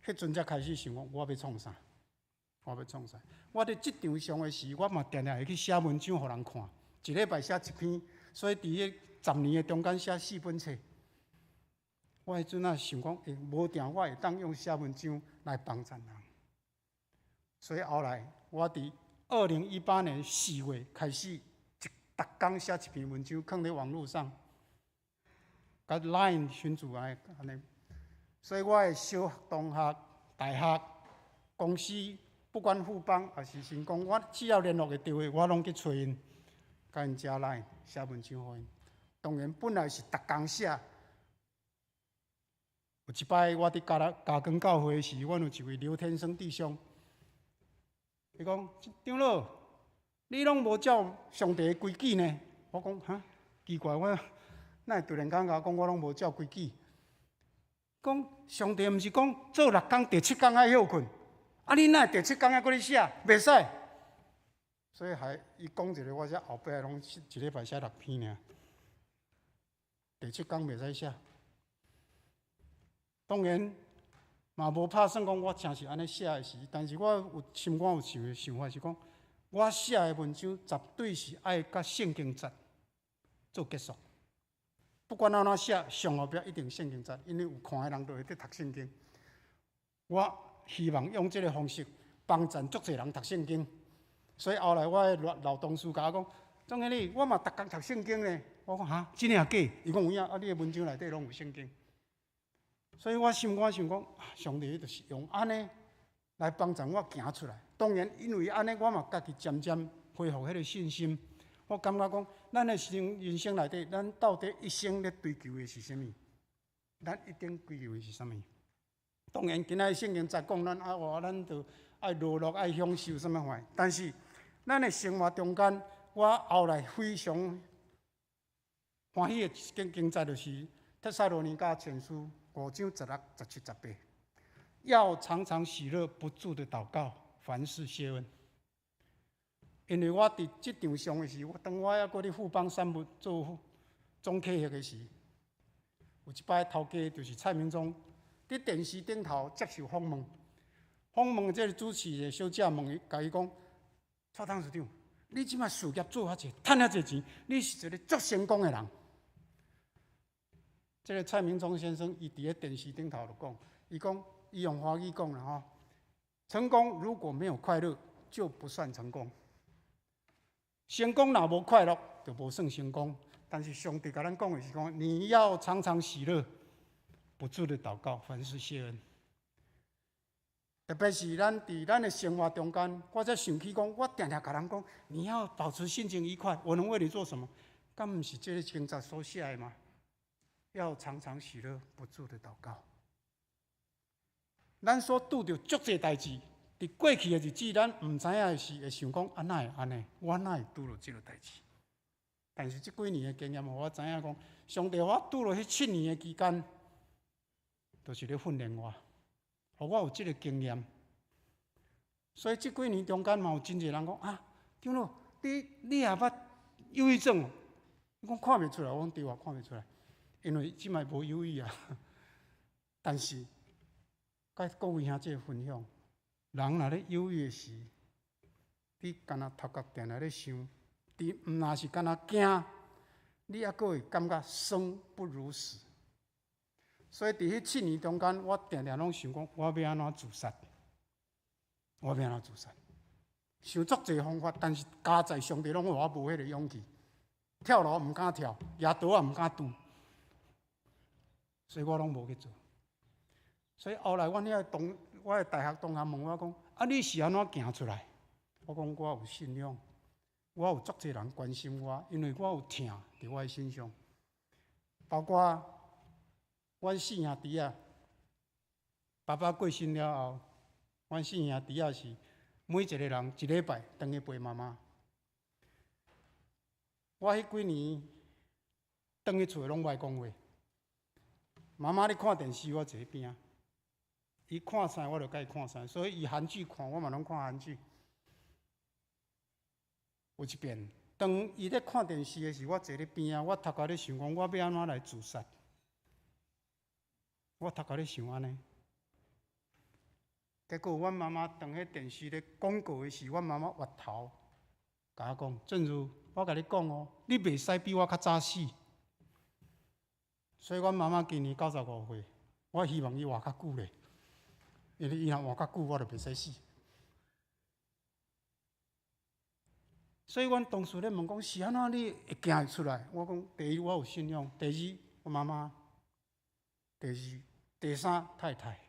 彼陣才開始想講，我欲創啥？我欲創啥？我佇職場上的時，我嘛定定會去寫文章予人看，一禮拜寫一篇，所以佇彼10年的中間寫四本冊。我彼陣仔想講，欸，無定我會當用寫文章來幫贊人。所以後來我佇2018年4月開始，一逐工寫一篇文章，囥佇網路上，佮 Line 群組按呢。所以我的小學同學、大學、公司，不管富邦抑是成功，我只要聯絡會著的，我攏去揣𪜶，共𪜶加 Line 寫文章予𪜶。當然本來是逐工寫。有一擺我佇嘉嘉光教會時，阮有一位劉天生弟兄，伊講：長老，你攏無照上帝的規矩呢？我講哈，奇怪，我哪會突然間共我講我攏無照規矩？講上帝毋是講做六工，第七工愛歇睏，啊你哪會第七工猶閣咧寫？袂使。所以還伊講一个，我才後壁攏一禮拜寫六篇爾。第七工袂使寫。當然嘛無拍算講我誠是按呢寫的時，但是我有心肝有想的想法是講，我寫的文章絕對是愛佮聖經節做結束。不管按怎寫，上後壁一定聖經節，因為有看的人都會佇讀聖經。我希望用這个方式幫贊足濟人讀聖經。所以後來我的老老同事共我講，總經理，我嘛逐工讀聖經呢。我講哈，真的抑假？伊講有影，啊，你的文章內底攏有聖經。所以我心肝想講，上帝就是用按呢來幫助我行出來。當然，因為按呢，我嘛家己漸漸恢復彼个信心。我感覺講，咱的生人生內底，咱到底一生咧追求的是啥物？咱一定追求的是啥物？當然，今仔日聖經在講咱啊，話咱著愛樂樂，愛享受啥物款。但是，咱的生活中間，我後來非常歡喜的一經經節就是《帖撒羅尼迦前書》5章16、17、18，要常常喜樂，不住的禱告，凡事謝恩。因為我佇職場上的時，當我猶閣佇富邦產物做總客戶的時，有一擺頭家就是蔡明忠，佇電視頂頭接受訪問，訪問這个主持的小姐問伊，共伊講：蔡董事長，你這擺事業做遐濟，趁遐濟錢，你是一个足成功的人。這个蔡明忠先生，伊佇咧電視頂頭就講，伊講，伊用華語講啦吼，成功如果沒有快樂，就不算成功。成功若無快樂，就無算成功。但是上帝共咱講的是講，你要常常喜樂，不住的禱告，凡事謝恩。特別是咱佇咱的生活中間，我才想起講，我定定共人講，你要保持心情愉快，我能為你做什麼？敢毋是這个經節所寫的嗎？要常常喜樂，不住的禱告。咱所拄著足濟代誌，佇過去的日子，咱毋知影的時，會想講啊，哪會按呢？我哪會拄著這个代誌？但是這幾年的經驗，予我知影講，上帝予我拄著彼7年的期間，就是咧訓練我，予我有這个經驗。所以這幾年中間嘛，有真濟人講啊，長老，你也捌憂鬱症？你講看袂出來，我講對啊，看袂出來，因為這擺無憂鬱啊。但是，佮各位兄弟分享，人若咧憂鬱的時，你敢若頭殼定定咧想，你毋若是敢若驚，你猶閣會感覺生不如死。所以佇彼7年中間，我定定攏想講，我欲按怎自殺？我欲按怎自殺？想足濟方法，但是加在上帝攏予我無彼个勇氣。跳樓毋敢跳，舉刀也毋敢拄，所以我攏無去做。所以後來，阮遐個同我的大學同學問我講：啊，你是按怎行出來？我講我有信仰，我有足濟人關心我，因為我有疼佇我的身上，包括阮四兄弟仔，爸爸過身了後，阮四兄弟仔是每一个人一禮拜轉去陪媽媽。我彼幾年轉去厝攏無愛講話，媽媽咧看電視，我坐佇邊仔。伊看啥，我就佮伊看啥，所以伊韓劇看，我嘛攏看韓劇。有一遍，當伊咧看電視的時，我坐咧邊仔，我頭殼咧想講，我欲按怎來自殺？我頭殼咧想按呢。結果，阮媽媽當彼電視咧廣告的時，阮媽媽越頭，共我講：正如我共你講哦，你袂使比我較早死。所以，阮媽媽今年95歲，我希望伊活較久咧，因為伊若活較久，我就袂使死。所以阮同事咧問講是按怎你會行出來？我講第一我有信仰，第二我媽媽，第二第三太太。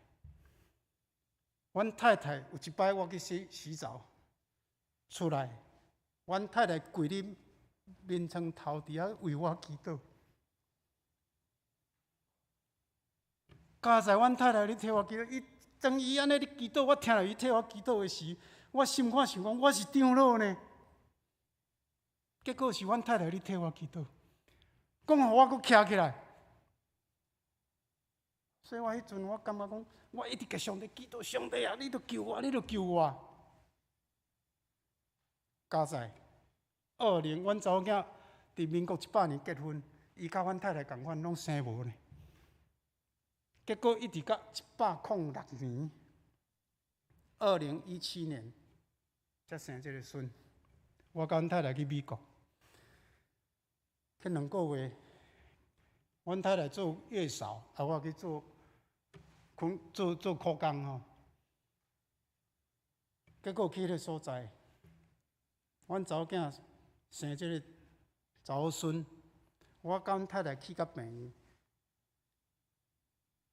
阮太太有一擺我去洗洗澡，出來，阮太太跪佇眠床頭佇遐為我祈禱。佳哉阮太太咧替我祈禱，伊當伊按呢咧祈禱，我聽著伊替我祈禱的時，我心肝想講我是長老呢。結果是阮太太咧替我祈禱，講予我閣徛起來。所以我彼陣我感覺講，我一直共上帝祈禱，上帝啊，你著救我，你著救我。佳哉，二零，阮查某囝佇民國100年結婚，伊佮阮太太仝款，攏生無呢。結果一直到106年，2017年才生這个孫。我佮阮太太去美國，去2個月。阮太太做月嫂，啊，我去做，做做苦工吼。結果去彼个所在，阮查某囝生這个查某孫，我佮阮太太去到病院，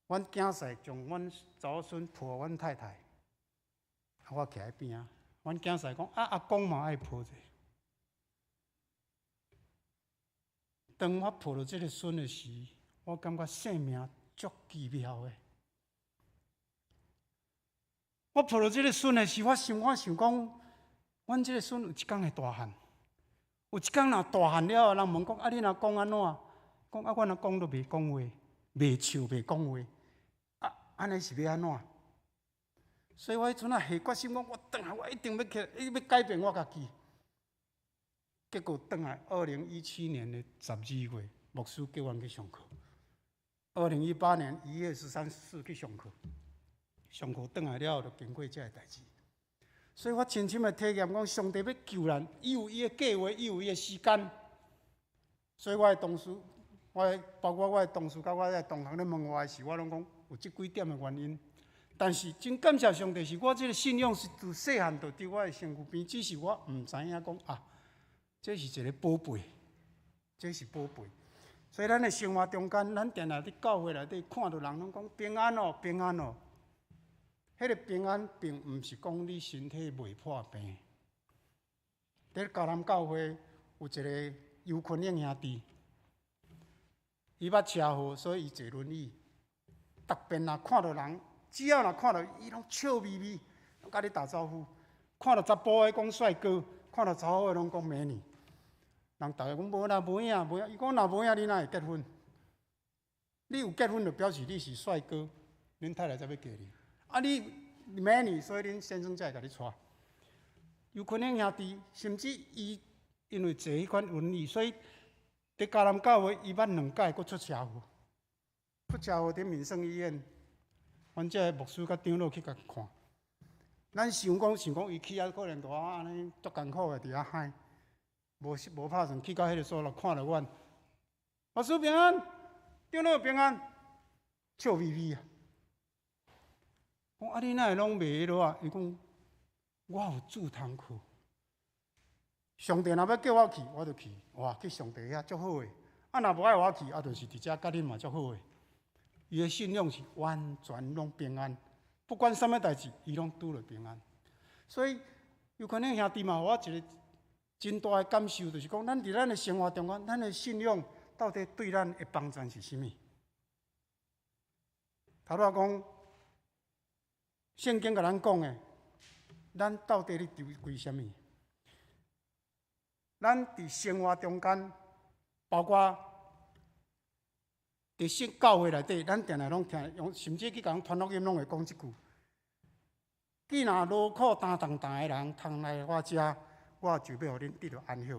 阮囝婿將阮查某孫抱阮太太，啊，我徛佇邊仔，阮囝婿講啊，阿公嘛愛抱者。當我抱著這个孫的時，我感覺生命足奇妙的。我抱著這个孫的時，我想我想講，阮這个孫有一工會大漢，有一工若大漢了後，人問講啊，你若講按怎？講啊，阮阿公都袂講話，袂笑，袂講話，啊，按呢是欲按怎？所以我彼陣啊下決心講，我轉來，我一定欲起來，欲改變我家己。結果轉來，2017年的12月，牧師叫阮去上課。2018年1月13、14去上課，上課轉來了後，就經過這个代誌。所以我深深的體驗講，上帝欲救咱，伊有伊的計劃，伊有伊的時間。所以我的同事，我的包括我的同事佮我的同行咧問我的時，我攏講有這幾點的原因。但是真感謝上帝，是我這个信仰是自細漢就佇我的身軀邊，只是我毋知影講啊。這是一个寶貝，這是寶貝。所以咱的生活中間，咱定定佇教會內底看著人攏講平安哦，平安哦。彼个平安並毋是講你身體袂破病。佇迦南教會有一个尤坤英兄弟，伊捌車禍，所以伊坐輪椅。逐遍若看著人，只要若看著伊，攏笑眯眯，攏共你打招呼。看著查埔的講帥哥，看著查某的攏講美女。人逐个講無啦，無影，無影。伊講若無影，你哪會結婚？你有結婚就表示你是帥哥，恁太太才欲嫁你。啊，你美女，所以恁先生才會共你娶。有可能兄弟，甚至伊因為坐彼款輪椅，所以佇迦南教會，伊捌兩擺閣出車禍。出車禍佇民生醫院，阮這个牧師佮長老去共看。咱想講想講，伊去遐可能就按呢足艱苦的佇遐喊。無無拍算去到彼个所在，看著阮，牧師平安，長老平安，笑眯眯啊！講啊，你哪會攏袂彼落啊？伊講我有主通靠，上帝若欲叫我去，我就去。哇，去上帝遐足好的。啊，若無愛我去，啊，就是佇遮佮恁嘛足好的。伊的信仰是完全攏平安，不管啥物代誌，伊攏拄著平安。所以有可能兄弟嘛，予我一個真大的感受，就是講，咱佇咱的生活中間，咱的信仰到底對咱的幫助是啥物？頭拄仔講，聖經共咱講的，咱到底咧求歸啥物？咱佇生活中間，包括佇聖教會內底，咱定定攏聽，用甚至去共人傳福音，攏會講這句：既若勞苦擔重擔的人，通來我遮。我就欲予恁得著安息。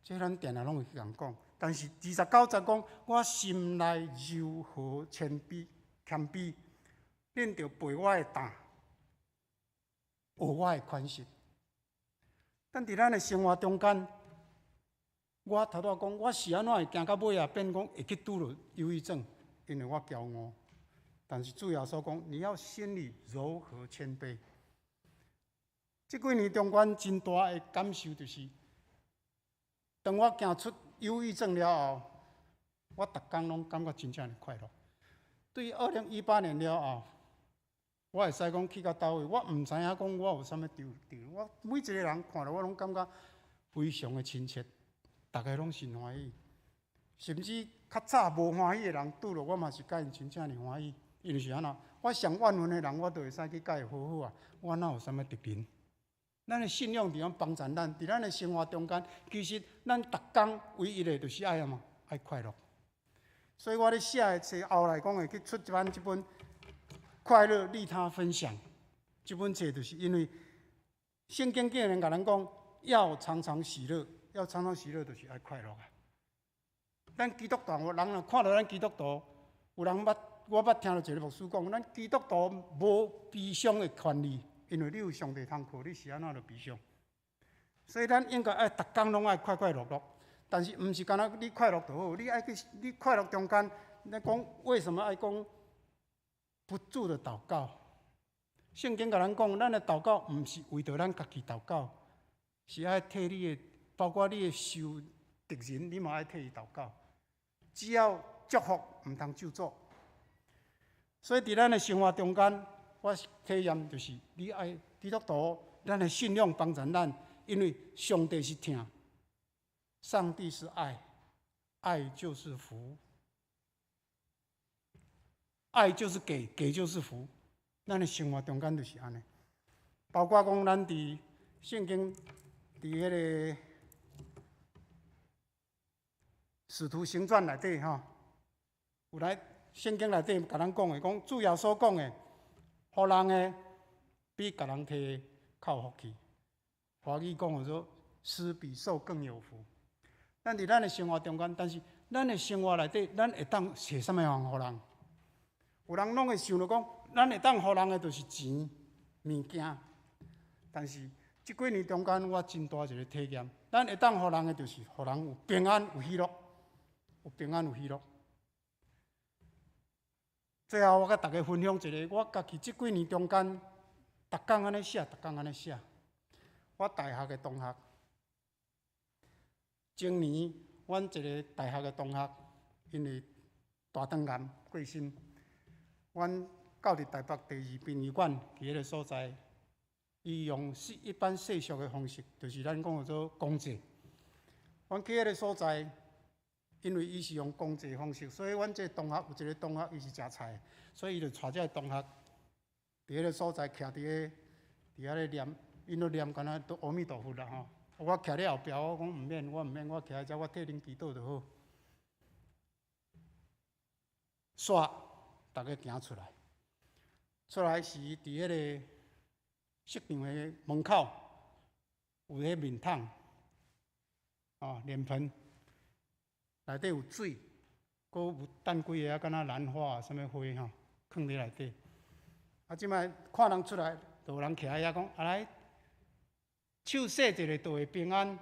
這咱定定攏會去共講，但是29節講，我心內柔和謙卑，謙卑，恁著背我的擔，學我的款式。但佇咱的生活中間，我頭拄仔講，我是按怎會行到尾仔變講會去拄著憂鬱症，因為我驕傲。但是主耶穌講，你要心裡柔和謙卑。這幾年中間真大的感受就是，當我行出憂鬱症了後，我逐工攏感覺真正的快樂。對2018年了後，我會使講去到佗位，我毋知影講我有啥物丟丟。我每一個人看著我攏感覺非常的親切，逐个攏真歡喜。甚至較早無歡喜的人拄著我嘛是佮𪜶真正的歡喜，因為是按怎？我上怨恨的人，我都會使去佮伊和好啊！我哪有啥物敵人？咱的信仰佇遐幫助咱，佇咱的生活中間，其實咱逐工唯一的就是愛按怎？愛快樂。所以我咧寫的冊後來講會去出版這本《快樂利他分享》這本冊，就是因為聖經竟然共咱講要常常喜樂，要常常喜樂，就是愛快樂啊！咱基督徒，人若看著咱基督徒，有人捌我捌聽著一個牧師講，咱基督徒無悲傷的權利，因為你有上帝通靠，你是按怎就悲傷？所以咱應該愛逐工攏愛快快樂樂。但是毋是干焦你快樂就好，你愛去你快樂中間，你講為什麼愛講不住的禱告？聖經共咱講，咱的禱告毋是為著咱家己禱告，是愛替你的，包括你的仇敵人，你嘛愛替伊禱告。只要祝福，毋通咒詛。所以佇咱的生活中間，我體驗就是你愛基督徒，咱的信仰幫助咱，因為上帝是疼。上帝是愛，愛就是福，愛就是給，給就是福。咱的生活中間就是按呢，包括講咱佇聖經佇彼个使徒行傳內底吼，有來聖經內底共咱講的，講主耶穌講的，予人的比共人提的較有福氣。華語講的說，施比受更有福。咱佇咱的生活中間，但是咱的生活內底，咱會當揣啥物方予人？有人攏會想著講，咱會當予人的就是錢、物件。但是這幾年中間，我真大一個體驗，咱會當予人的就是予人有平安、有喜樂，有平安、有喜樂。最後，我共大家分享一個，我家己這幾年中間，逐工按呢寫，逐工按呢寫。我大學的同學。前年，阮一個大學的同學，因為大腸癌過身，阮到佇台北第二殯儀館佇彼个所在，伊用一般世俗的方式，就是咱講的做公祭。阮去彼个所在，因為伊是用公祭方式，所以阮這個同學有一個同學伊是食菜，所以伊就帶這个同學佇彼个所在徛佇遐咧念，𪜶咧念敢若都阿彌陀佛啦吼。我徛咧後壁，我講毋免，我毋免，我徛佇遮，我替恁祈禱就好。煞，逐家行出來，出來時佇彼个釋場的門口有彼面桶，哦，臉盆內底有水，閣有等幾个啊，敢若蘭花啊，啥物花吼，囥佇內底。啊，這擺看人出來，就有人徛佇遐講，啊來。手洗一下就會平安，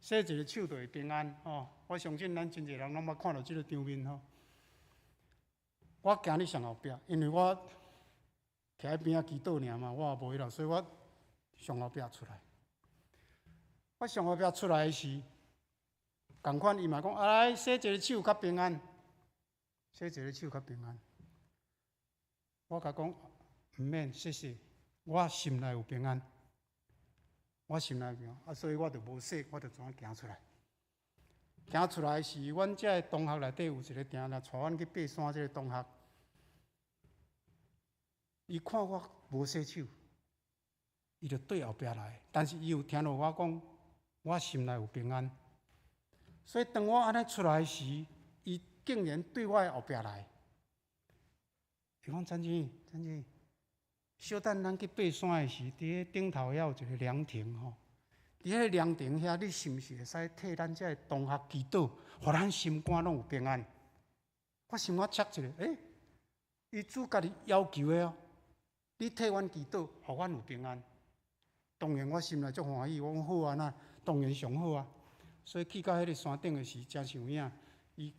洗一下手就會平安吼。我相信咱真濟人攏捌看著這個場面吼。我行佇上後壁，因為我徛佇邊仔祈禱爾嘛，我也無彼囉，所以我上後壁出來。我上後壁出來時，仝款伊嘛講，啊來洗一下手較平安，洗一下手較平安。我共講，毋免，謝謝，我心內有平安。我心內平安，啊，所以我就無洗，我就怎行出來。行出來時，阮這个同學內底有一個定定帶阮去爬山這个同學，伊看我無洗手，伊就對後壁來，但是伊有聽著我講，我心內有平安。所以當我按呢出來時，伊竟然對我的後壁來。伊講：陳志，陳志。小等咱去爬山的時，佇彼頂頭遐有一個涼亭吼，佇彼個涼亭遐，你是毋是會使替咱這个同學祈禱，予咱心肝攏有平安？我心肝切一下，欸，伊主家己要求的哦，你替阮祈禱，予阮有平安。當然我心內足歡喜，我講好啊，那當然上好啊。所以去到彼個山頂的時，真是有影，伊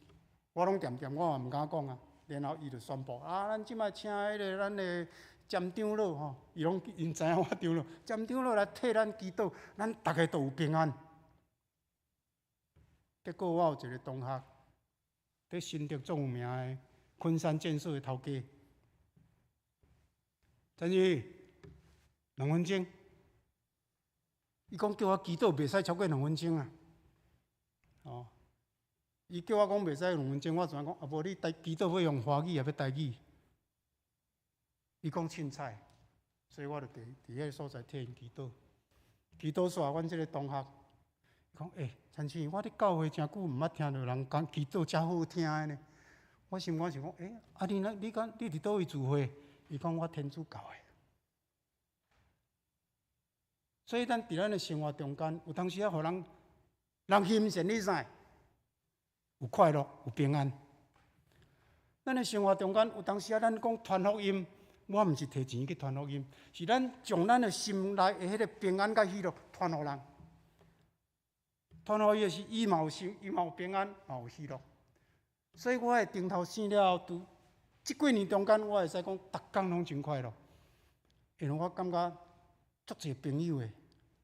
我攏恬恬，我嘛毋敢講啊。然後伊就宣布啊，咱這擺請彼個咱的。詹長老吼，伊攏𪜶知影我長老，詹長老來替咱祈禱，咱逐个都有平安。結果我有一個同學，佇新竹足有名的昆山建設的頭家，陳宇，2分鐘，伊講叫我祈禱袂使超過兩分鐘啊。哦，伊叫我講袂使兩分鐘，我怎講？啊，無你台祈禱欲用華語抑欲台語？伊講凊彩，所以我就佇佇彼个所在替𪜶祈禱。祈禱煞，阮這个同學講：欸，陳志，我佇教會誠久毋捌聽著人講祈禱遮好聽的呢。我心肝想講：欸，啊你那，你講你佇佗位聚會？伊講我天主教的。所以咱佇咱的生活中間，有當時啊，予人人欣羨你知，有快樂，有平安。咱的生活中間有當時啊，咱講傳福音。我毋是提錢去傳福音，是咱將咱的心內的彼个平安佮喜樂傳予人。傳予伊的是，伊嘛有心，伊嘛有平安，嘛有喜樂。所以我的頂頭生了後，拄這幾年中間，我會使講，逐工攏真快樂，因為我感覺足濟朋友的，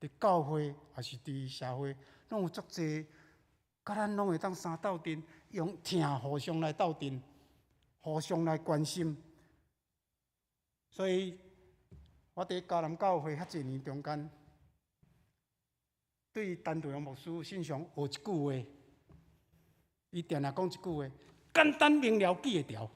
佇教會抑是佇社會，攏有足濟，佮咱攏會當相鬥陣，用疼互相來鬥陣，互相來關心。所以，我佇迦南教會遐濟年中間，對陳道陽牧師身上學一句話，伊定定講一句話：簡單明了記會牢，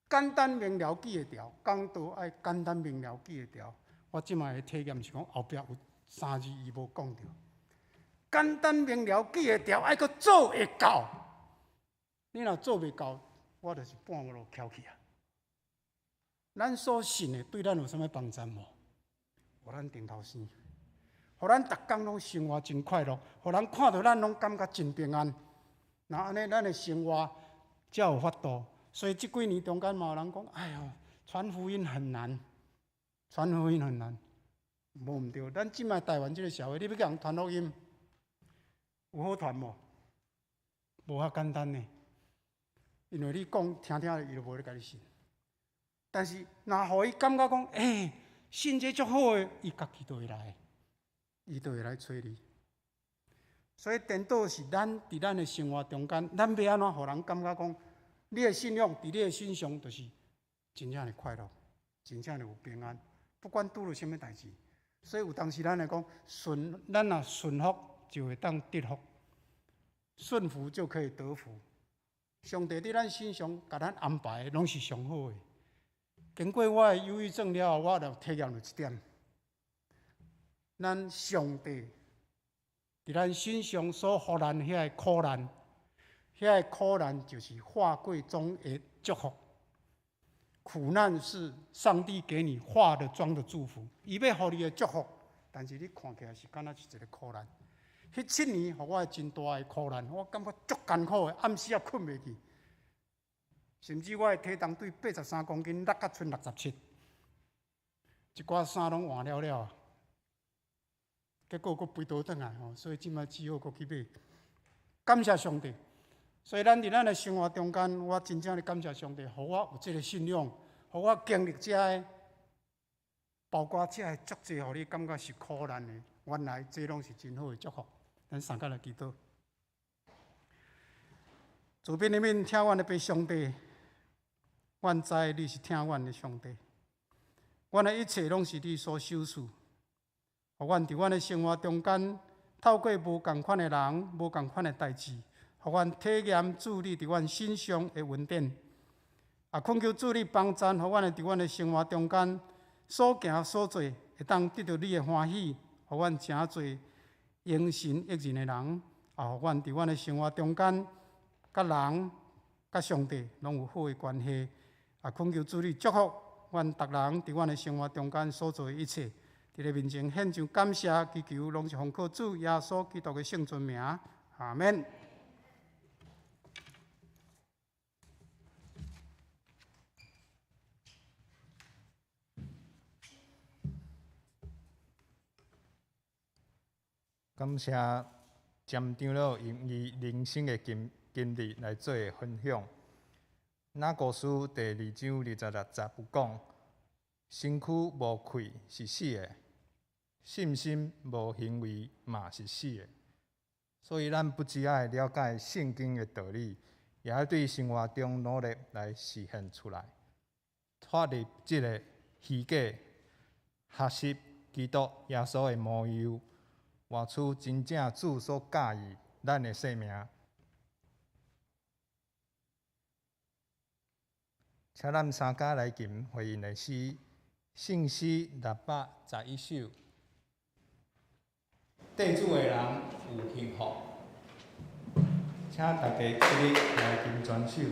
簡單明了記會牢，講道愛簡單明了記會牢。我這擺的體驗是講後壁有三字伊無講著，簡單明了記會牢，愛閣做會到。你若做袂到，我就是半路翹去啊。咱所信的對咱有啥物幫助無？予咱頂頭生，予咱逐工攏生活真快樂，予人看著咱攏感覺真平安。若按呢，咱的生活才有法度。所以這幾年中間嘛有人講：哎喲，傳福音很難，傳福音很難，無毋對。咱這擺台灣這个社會，你欲共人傳福音，有好傳無？無遐簡單呢。因為你講聽聽，伊就無咧共你信。但是，若予伊感覺講，欸，信這足好的，伊家己就會來，伊就會來揣你。所以，顛倒是咱佇咱的生活中間，咱欲按怎予人感覺講，你的信仰佇你的身上，就是真正的快樂，真正的有平安，不管拄著啥物代誌。所以有當時咱來講，順咱若順服就會當得福，順服就可以得福。上帝佇咱身上共咱安排的，攏是上好的。經過我的憂鬱症了後，我就體驗著一點，咱上帝佇咱身上所予咱遐个苦難，遐个苦難就是化過妝的祝福。苦難是上帝給你化了妝的祝福，伊欲予你的祝福，但是你看起來是敢若是一个苦難。彼7年，予我真大的苦難，我感覺足艱苦的，暗時仔睏袂去。甚至我的體重對83公斤落甲賰67，一寡衫攏換了了，結果閣肥倒轉來吼，所以這擺只好閣去買。感謝上帝，所以咱佇咱的生活中間，我真正咧感謝上帝，予我有這个信仰，予我經歷這个，包括這个足濟，予你感覺是苦難的，原來這攏是真好的祝福。咱三個來祈禱，慈悲憐憫疼阮的父上帝。阮知你是疼阮的上帝，阮的一切攏是你所賞賜。予阮佇阮的生活中間，透過無仝款的人、無仝款的代誌，予阮體驗主你佇阮身上的恩典。也懇求主你幫贊，予阮佇阮的生活中間所行所做，會當得著你的歡喜，予阮成做榮神益人的人。也予阮佇阮的生活中間，佮人、佮上帝攏有好的關係。也懇求主你祝福阮逐人佇阮的生活中間所做的一切，佇你面前獻上感謝，祈求攏是奉靠主耶穌基督的聖尊名，阿們。
感謝詹長老用伊人生的經經歷來做分享。雅各書第2章26節有講：身軀無氣是死的，信心無行為嘛是死的。所以咱不只愛了解聖經的道理，也愛對生活中努力來實現出來，脫離這个虛假，學習基督耶穌的模樣，活出真正主所佮意咱的生命。請咱三家來吟回應的詩，聖詩611首。綴主的人有幸福，請大家起立來吟全首。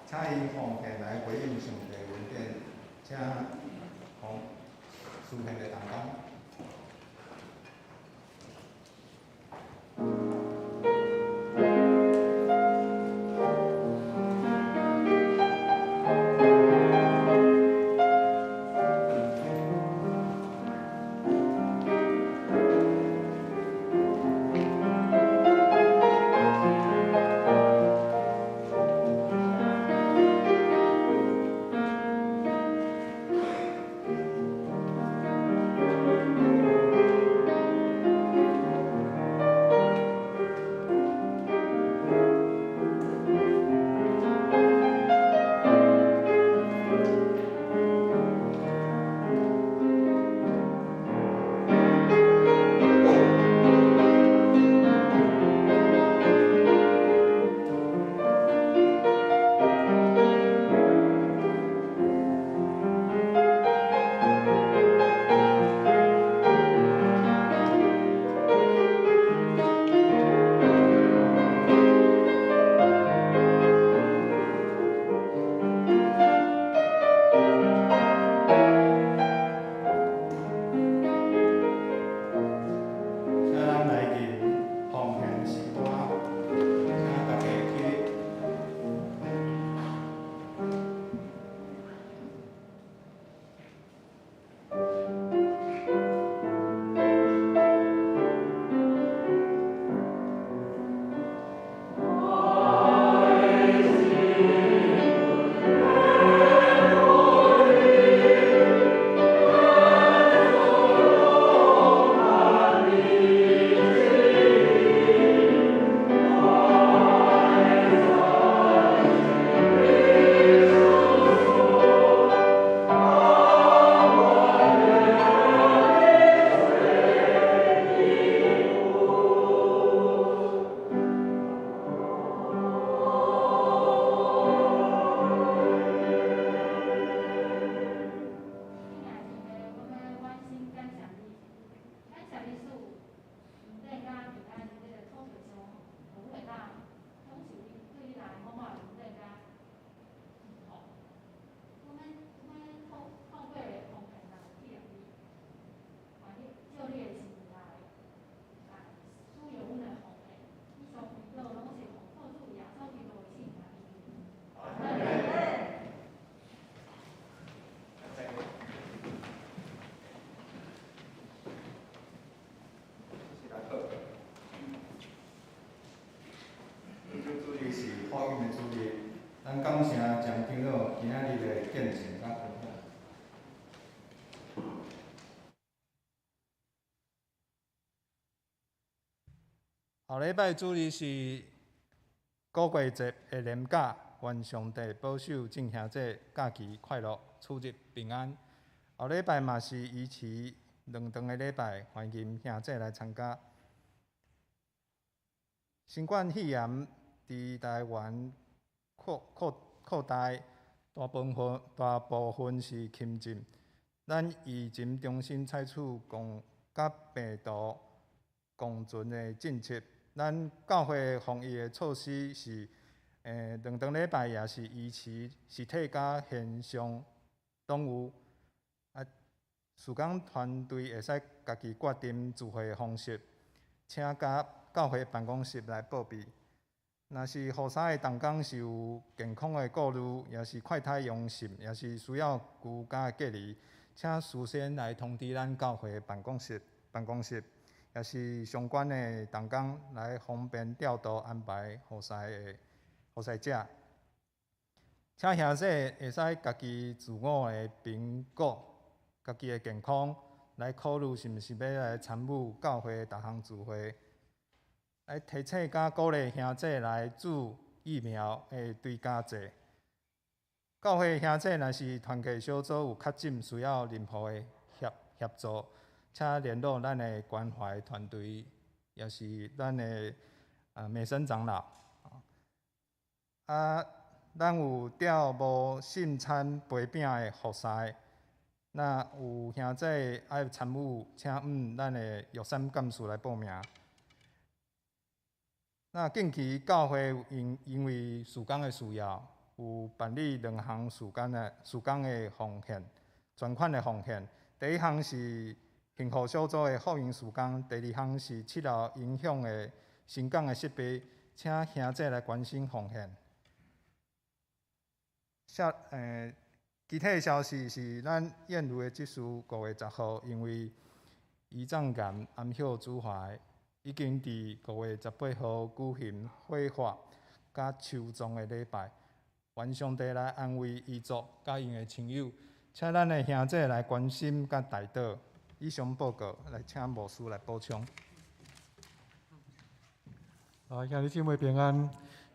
請伊奉獻來回應上帝恩典，請奉書獻的同工。
Thank
福音的主日，咱感謝蔣長老今仔日的見證佮分享。後禮拜主日是五月節的連假，願上帝保守眾兄弟假期快樂，出入平安。後禮拜嘛是維持兩頓的禮拜，歡迎兄弟來參加。新冠肺炎佇台灣擴大，大部分是輕症。咱疫情中心採取共佮病毒共存的政策。咱教會防疫的措施是，兩頓禮拜也是維持實體佮線上攏有。啊，事工團隊會使家己決定聚會的方式，請佮教會辦公室來報備。若是服侍的同工是有健康的顧慮，抑是快篩陽性，抑是需要居家隔離，請事先來通知咱教會辦公室，抑是相關的同工來方便調度安排服侍的服侍者。請兄弟會使家己自我的評估，家己的健康，來考慮是毋是欲來參與教會逐項聚會。來提醒佮鼓勵兄弟來注疫苗的追加劑。教會兄弟若是團契小組有確診需要任何的協助，請聯絡咱的關懷團隊，抑是咱的美生長老。啊，咱有調無聖餐杯餅的服侍，若有兄弟愛參與，請向咱的玉山幹事來報名。那近期教會因為事工的需要，有辦理兩項事工的奉獻，專款的奉獻。第一項是幸福小組的福音事工，第二項是七樓音響的新港的設備，請兄弟來關心奉獻。下其他的消息是咱燕如的執事5月10號，因為胰臟癌安歇主懷，已經佇5月18號舉行火化佮樹葬的禮拜。願上帝來安慰遺族佮𪜶的親友，請咱的兄弟來關心佮代禱。以上報告，來請牧師來補充。
啊，兄弟姊妹平安。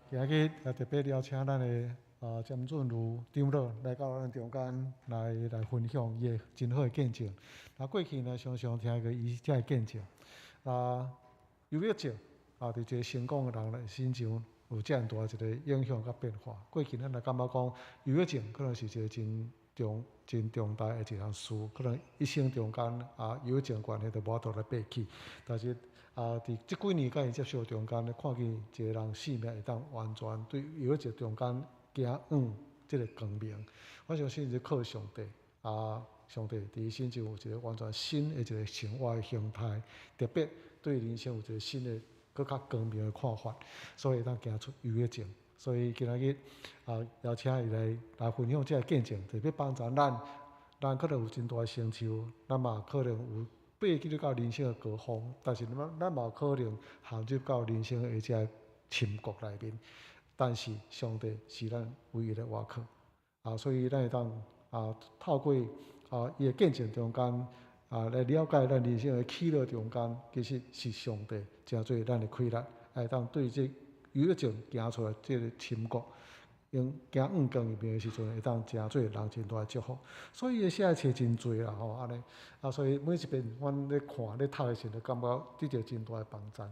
今日也特別邀請咱的詹俊如長老來到咱中間來分享伊的真好的見證。啊，過去呢常常聽過伊這个見證。啊，憂鬱症啊，佇一個成功的人的身上有遮爾大一個影響佮變化。過去咱若感覺講憂鬱症可能是一個真重大的一項事，可能一生中間啊，憂鬱症關係就無法度來爬起。但是啊，佇這幾年佮伊接觸中間，看見一個人生命會當完全對憂鬱症中間行向這個光明。我相信是靠上帝啊，上帝佇伊身上有一個完全新的一個生活的形態，特別對人生有一個新的、閣較光明的看法，所以會當行出憂鬱症。所以今仔日啊，邀請伊來分享這個見證，特別幫助咱。咱可能有真大的成就，咱嘛可能有爬去到人生的高峰，但是咱嘛有可能陷入到人生的這个深谷內面。但是上帝是咱唯一的倚靠啊，所以咱會當啊透過啊伊的見證中間啊來了解咱人生的起落中間，其實是上帝成做咱的氣力，會當對這憂鬱症行出來這个深谷，用行向光明的時陣，會當成做人真大的祝福。所以伊寫的冊真濟啦吼，按呢啊，所以每一遍阮咧看、咧讀的時陣，就感覺得著真大的幫助。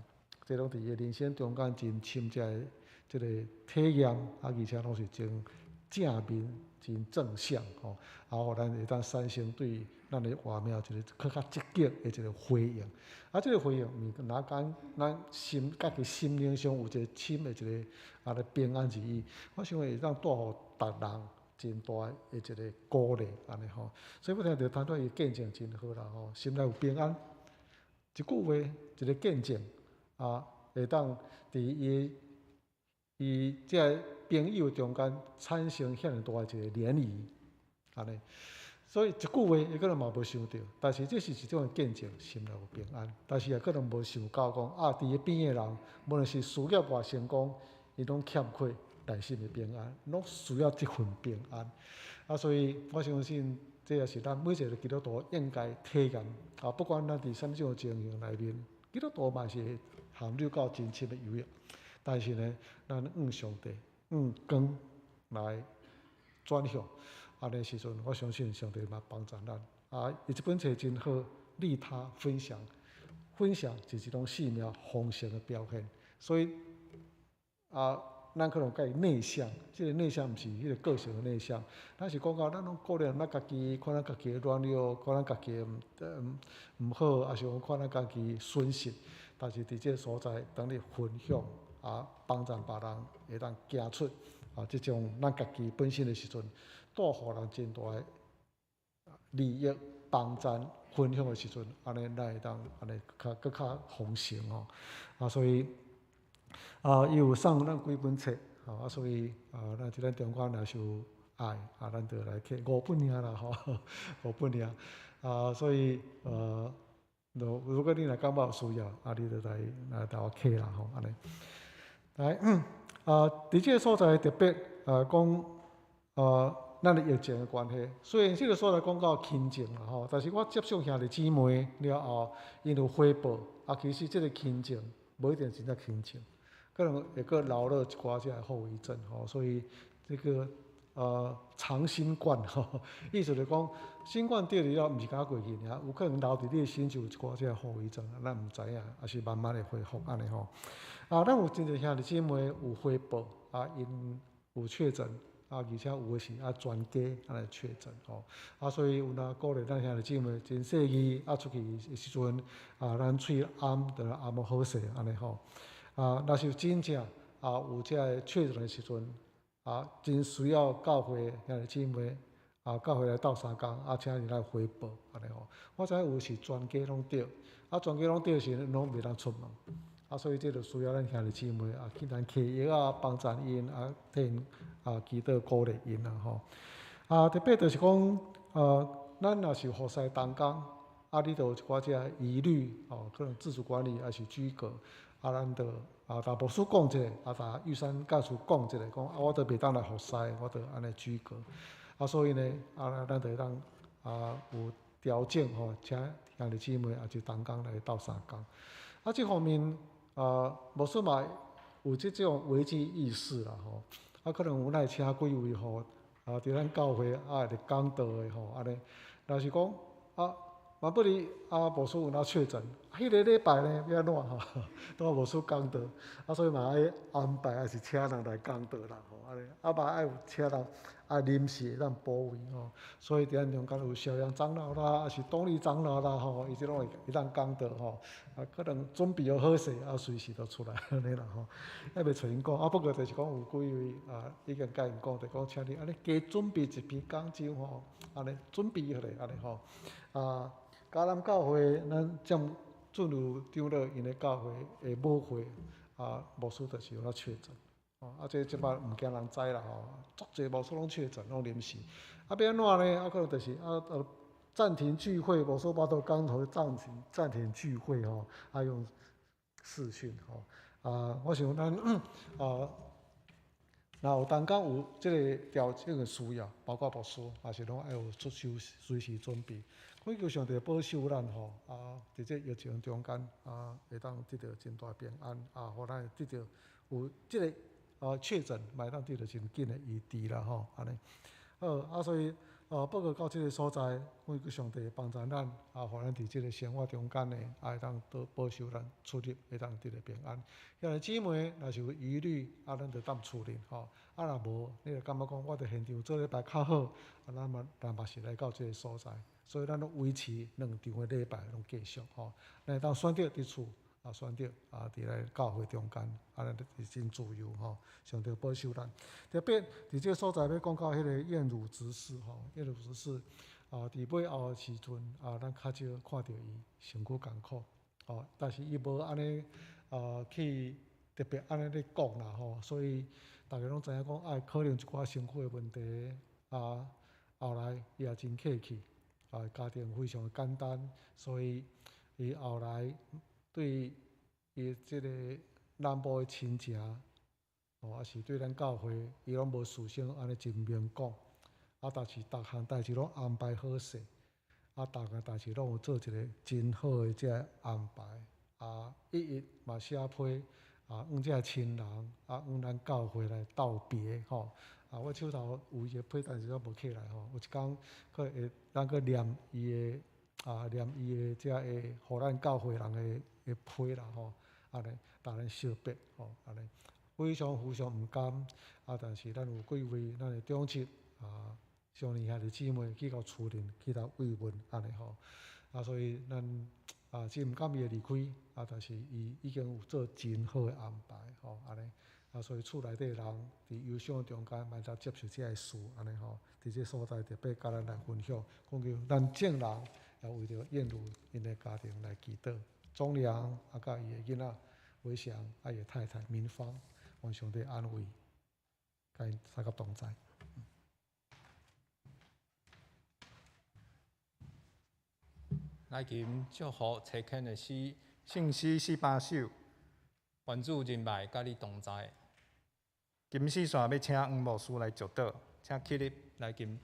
這攏佇伊的人生中間真深這个這個體驗，啊，而且攏是真正面、真正向吼，啊，予咱會當產生對咱的活命一個閣較積極的一個回應。啊，這個回應毋是若講咱心家己心靈上有一個深的一個啊咧平安而已。我想會當帶予別人真大的一個鼓勵，按呢吼。所以我聽著坦率伊見證真好啦吼，心內有平安。一句話，一個見證啊，會當佇伊這个朋友中間產生遐爾大一個漣漪，按呢。所以一句話，伊可能嘛無想著，但是這是一種見證，心內有平安。但是也可能無想到講啊，佇伊邊的人，無論是事業偌成功，伊攏欠缺內心的平安，攏需要這份平安。啊，所以我相信這也是咱每一个基督徒應該體驗。啊，不管咱佇啥物種情形內面，基督徒嘛是會陷入到真深的誘惑。但是呢，咱向上帝、向光來轉向，按呢時陣，我相信上帝嘛幫助咱。啊，伊這本冊真好，利他分享，分享就是一種生命豐盛的表現。所以啊，咱可能較內向，這个內向毋是彼个個性的內向，咱是講到咱攏顧念咱家己，看咱家己的軟弱，看咱家己的毋好，抑是講看咱家己損失。但是佇這个所在，當你分享啊，幫助別人會當行出啊，這種咱家己本身的時陣，帶予人真大的利益，幫助分享的時陣，按呢咱會當按呢較閣較豐盛吼。啊，所以啊，伊有送咱幾本冊，吼啊，所以啊，咱佇咱中間若是有愛，啊，咱就來摕五本爾啦吼，五本爾。啊，所以如果你若感覺有需要，啊，你就來來共我摕啦吼，按呢。來，啊，佇這个所在特別啊講啊，咱的疫情的關係，雖然這个所在講到輕症啦吼，但是我接觸兄弟姊妹了後，𪜶有回報，啊，其實這个輕症無一定真正輕症，可能會閣留落一寡這个後遺症吼，所以這个長新冠吼，意思就是講新冠得了毋是敢過去爾，有可能留佇你的身就有一寡這个後遺症，咱毋知影，抑是慢慢會恢復按呢吼。啊，咱有真濟兄弟姊妹有回報，啊，𪜶有確診，啊，而且有的是啊全家按呢確診吼。啊，所以有若鼓勵咱兄弟姊妹真細膩，啊出去的時陣，啊，咱喙罨著罨予好勢按呢吼。啊，若是真正啊有這个確診的時陣，啊，真需要教會兄弟姊妹啊，教會來鬥相共，啊，請𪜶來回報按呢吼。我知影有是全家攏著，啊，全家攏著時攏袂當出門。啊，所以這就需要咱兄弟姊妹啊，去咱揢藥啊，幫助𪜶啊，替𪜶啊祈禱鼓勵𪜶啦吼。啊，特別就是講，咱若是服侍同工，啊，你就有一寡這个疑慮，哦，可能自主管理抑是居隔，啊，咱就啊，共牧師講一下，啊，共玉山幹事講一下，講啊，我都袂當來服侍，我就按呢居隔。啊，所以呢，啊，咱就會當啊有調整吼，請兄弟姊妹抑是同工來鬥相共。啊，這方面啊，牧師嘛有這種危機意識啦吼。啊，可能有咱會請幾位吼，啊，佇咱教會啊會講道的吼，按呢，若是講啊，萬不利啊，牧師有哪確診，彼个禮拜呢欲按怎吼？拄牧師講道，啊，所以嘛愛安排，抑是請人來講道啦吼，按呢，啊嘛愛有請人啊臨時會當補位吼，所以佇咱中間有邵陽長老啦，抑是董立長老啦吼，伊這攏會會當講道吼，啊可能準備予好勢，啊隨時就出來按呢啦吼，猶未揣𪜶講，啊不過就是講有幾位啊已經共𪜶講，就講請你按呢加準備一篇講章吼，按呢準備好咧，按呢吼，啊。迦南教會，咱將進入長老𪜶的教會的母會，啊，牧師就是有咧確診，哦，啊，這這擺毋驚人知啦吼，足濟牧師攏確診，攏臨時，啊，欲按怎呢？啊，可能就是啊，暫停聚會，牧師巴肚講予暫停暫停聚會吼，啊，用視訊吼，啊，我想咱啊，若有當講有這个調整的需要，包括牧師，也是攏愛有做隨隨時準備。祈求上帝保守咱吼，啊，佇這疫情中間啊，會當得到真大平安，啊，予咱會得到有這个啊確診，嘛會當得到真緊的醫治啦吼，按呢。好，啊，所以啊，報告到這个所在，祈求上帝幫助咱，啊，予咱佇這个生活中間呢，啊，會當都保守咱出入會當得到平安。兄弟姊妹若是有疑慮，啊，咱就踮厝裡吼，啊，若無，你就感覺講我佇現場做禮拜較好，啊，咱嘛咱嘛是來到這个所在。所以咱攏維持兩場的禮拜攏繼續吼，咱會當選擇佇厝，啊選擇啊佇來教會中間，按呢是真自由吼。上帝保守咱。特別佇這个所在欲講到彼个燕汝執事吼，燕汝執事啊，佇尾後的時陣啊，咱較少看著伊身軀艱苦，吼，但是伊無按呢啊去特別按呢咧講啦吼，所以逐家攏知影講，啊可能一寡身軀的問題啊，後來伊也真客氣。啊，家庭非常的簡單，所以伊後來對伊這个南部的親情吼，抑是對咱教會，伊攏無事先按呢真明講。啊，但是逐項代誌攏安排好勢，啊，逐項代誌攏有做一個真好的這个安排。啊，一一嘛寫批啊，向這个親人啊，向咱教會來道別吼。啊，我手頭有伊的批，但是我無起來吼。有一工，閣會咱閣念伊的啊，念伊的這个，予咱教會人的批啦吼。按呢，逐人相別吼，按呢，非常非常毋甘。啊，但是咱有幾位咱的長執啊，少年兄弟姊妹去到厝裡去到慰問按呢吼。啊，所以咱啊，真毋甘伊的離開，啊，但是伊已經有做真好的安排吼，按呢。啊，所以厝內底人佇憂傷中間，嘛會當接受這个事，按呢吼，佇這所在特別佮咱來分享，講叫咱眾人也為著燕如𪜶的家庭來祈禱，鍾良啊，佮伊的囡仔偉翔，啊伊的太太明芳，願上帝安慰，佮𪜶三個同在。
來琴祝福齊肯的詩，聖詩48首，願主仁愛佮你同在。金絲線欲請黃牧師來祝禱，請起立來琴。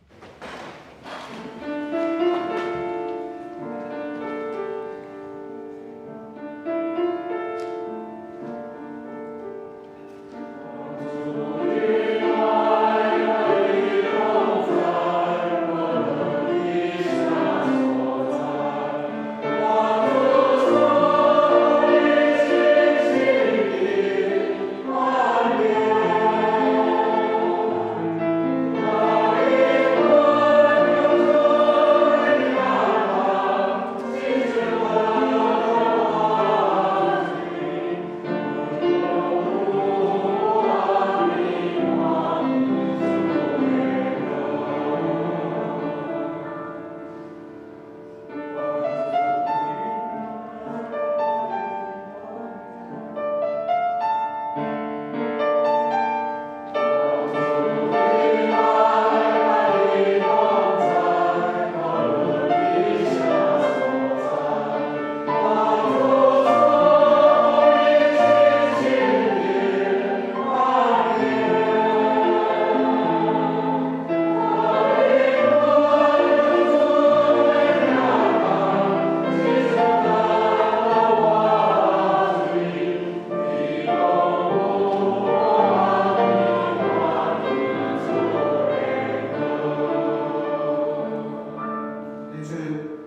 日出、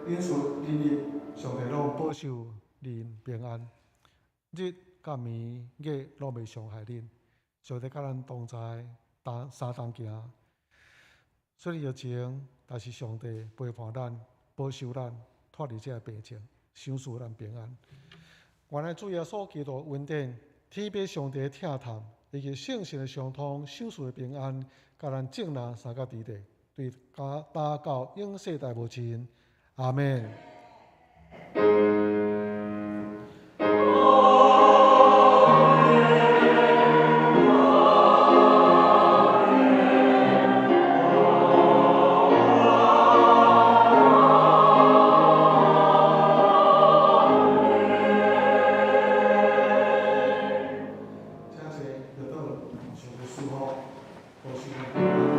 日出、日日，上帝攏保守恁平安。日佮暝月攏袂傷害恁。上帝佮咱同在，同相同行。雖然疫情，但是上帝陪伴咱，保守咱脫離這个病情，賞賜咱平安。原來主耶穌基督的恩典，天父上帝的疼痛，以及聖神的相通，賞賜的平安，佮咱眾人相佮佇咧，對今到永世代無盡。阿們。請坐，就倒，上帝賜福，保守咱。